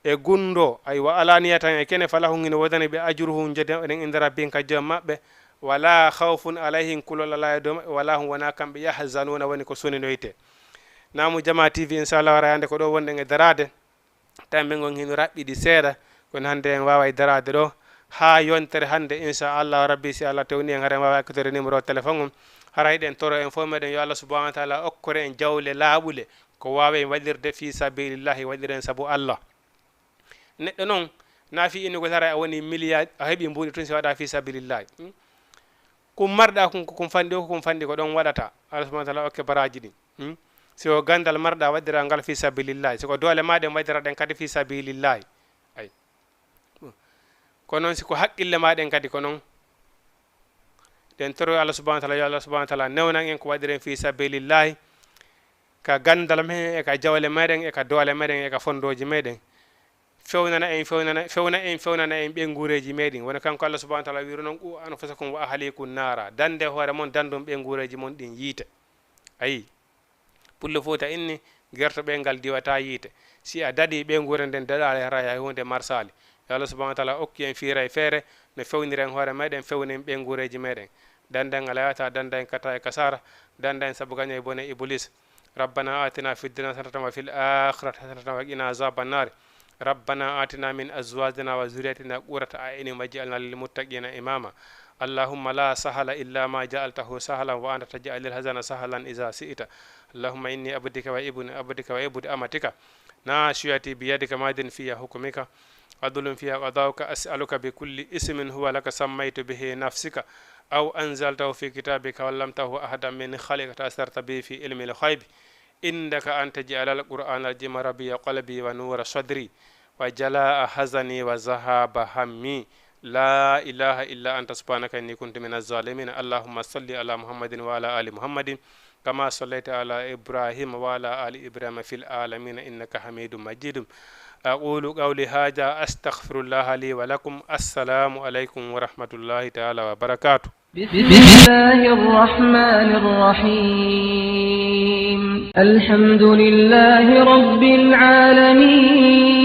e gunndoo, ay, wa alaniyatan, e kene, falahum, hino woodani ɓe, ajruhum, njoɓdi maɓɓe ɗen, inda rabbihim, ka Joom maɓɓe, wala khawfun alayhim, kulol alaa e dow maɓɓe, wala hum, wonaa kamɓe, yahzanuna, woni ko soninoyte. Naamu Jamaa T V, inchallah, wara hannde ko ɗo wonɗen e daraade. Tawi men ngon hino raɓɓiɗi seeɗa, kono hannde en waaway daraade ɗo haa yontere hannde, inchallah rabbi, si Allah tewni en, hara en waawa ekkitoyde numéro téléphone on. Hara hiɗen toro en fof meɗen yo Allah subhanahu wa taala okkore en jawle laaɓuɗe, ko waawen waɗirde fi sabilillahi, waɗiren sabu Allah. Neɗɗo noon, na fii innugol hara a woni milliard, a heɓi mbuuɗi tun si waɗa fi sabilillahi. Hmm? Ko marɗa kon, ko kon fanɗi, ko kon fanɗi, ko ɗon waɗata. Allah subhanahu wa taala okke baraaji ɗin. Hmm? Si ko ganndal marɗa, waɗira ngal fi sabilillahi. Si ko doole ma ɗen, waɗira ɗen kadi fi sabilillahi. Ay. Ko noon, si ko haqqille ma ɗen kadi, ko noon. Ɗen toro Allah subhanahu wa taala, yo Allah subhanahu wa taala newnan en ko waɗiren fi sabilillahi, ka ganndal meɗen, e ka jawle meɗen, e ka doole meɗen, e ka fondooji meɗen. Fewnana en, fewnana, fewna en, fewnana en ɓeynguureeji meɗen. Woni kanko Allah subhanahu wa taala wi'iri non, "Qu anfusakum wa ahlikum naara." Dande hoore mon, dandun ɓeynguureeji mon ɗin yiite. Ayi. Pullo Fuuta inni, "Gertoɓeyel ngal diwataa yiite." Si a daɗi ɓeynguure nden, daɗaali hara hay huunde marsaali. Yo Allah subhanahu wa taala okku en fiira e feere, no fewniren hoore meɗen, fewnen ɓeynguureeji meɗen. Dande ngal a yahata, dande en kata e kasaara, dande en sabu gaño e bone Iblis. ربنا آتنا في الدنيا حسنة وفي الآخرة حسنة وقنا عذاب النار. ربنا آتنا من أزواجنا وذرياتنا قرة أعين واجعلنا للمتقين إماما. اللهم لا سهل إلا ما جعلته سهلا وأنت تجعل الحزن سهلا إذا شئت. اللهم إني عبدك وابن عبدك وابن أمتك ناصيتي بيدك ماض في حكمك عدل في قضاؤك أسألك بكل اسم هو لك سميت به نفسك أو أنزلته في كتابك أو علمته أحدا من خلقك أو أثرت به في علم الغيب عندك أن تجعل القرآن العظيم ربيع قلبي ونور صدري وجلاء حزني وذهاب همي. لا إله إلا أنت سبحانك إني كنت من الظالمين. اللهم صل على محمد وعلى آل محمد كما صليت على إبراهيم وعلى آل إبراهيم في العالمين إنك حميد مجيد. أقول قولي هذا أستغفر الله لي ولكم. السلام عليكم ورحمة الله تعالى وبركاته. بسم الله الرحمن الرحيم. الحمد لله رب العالمين.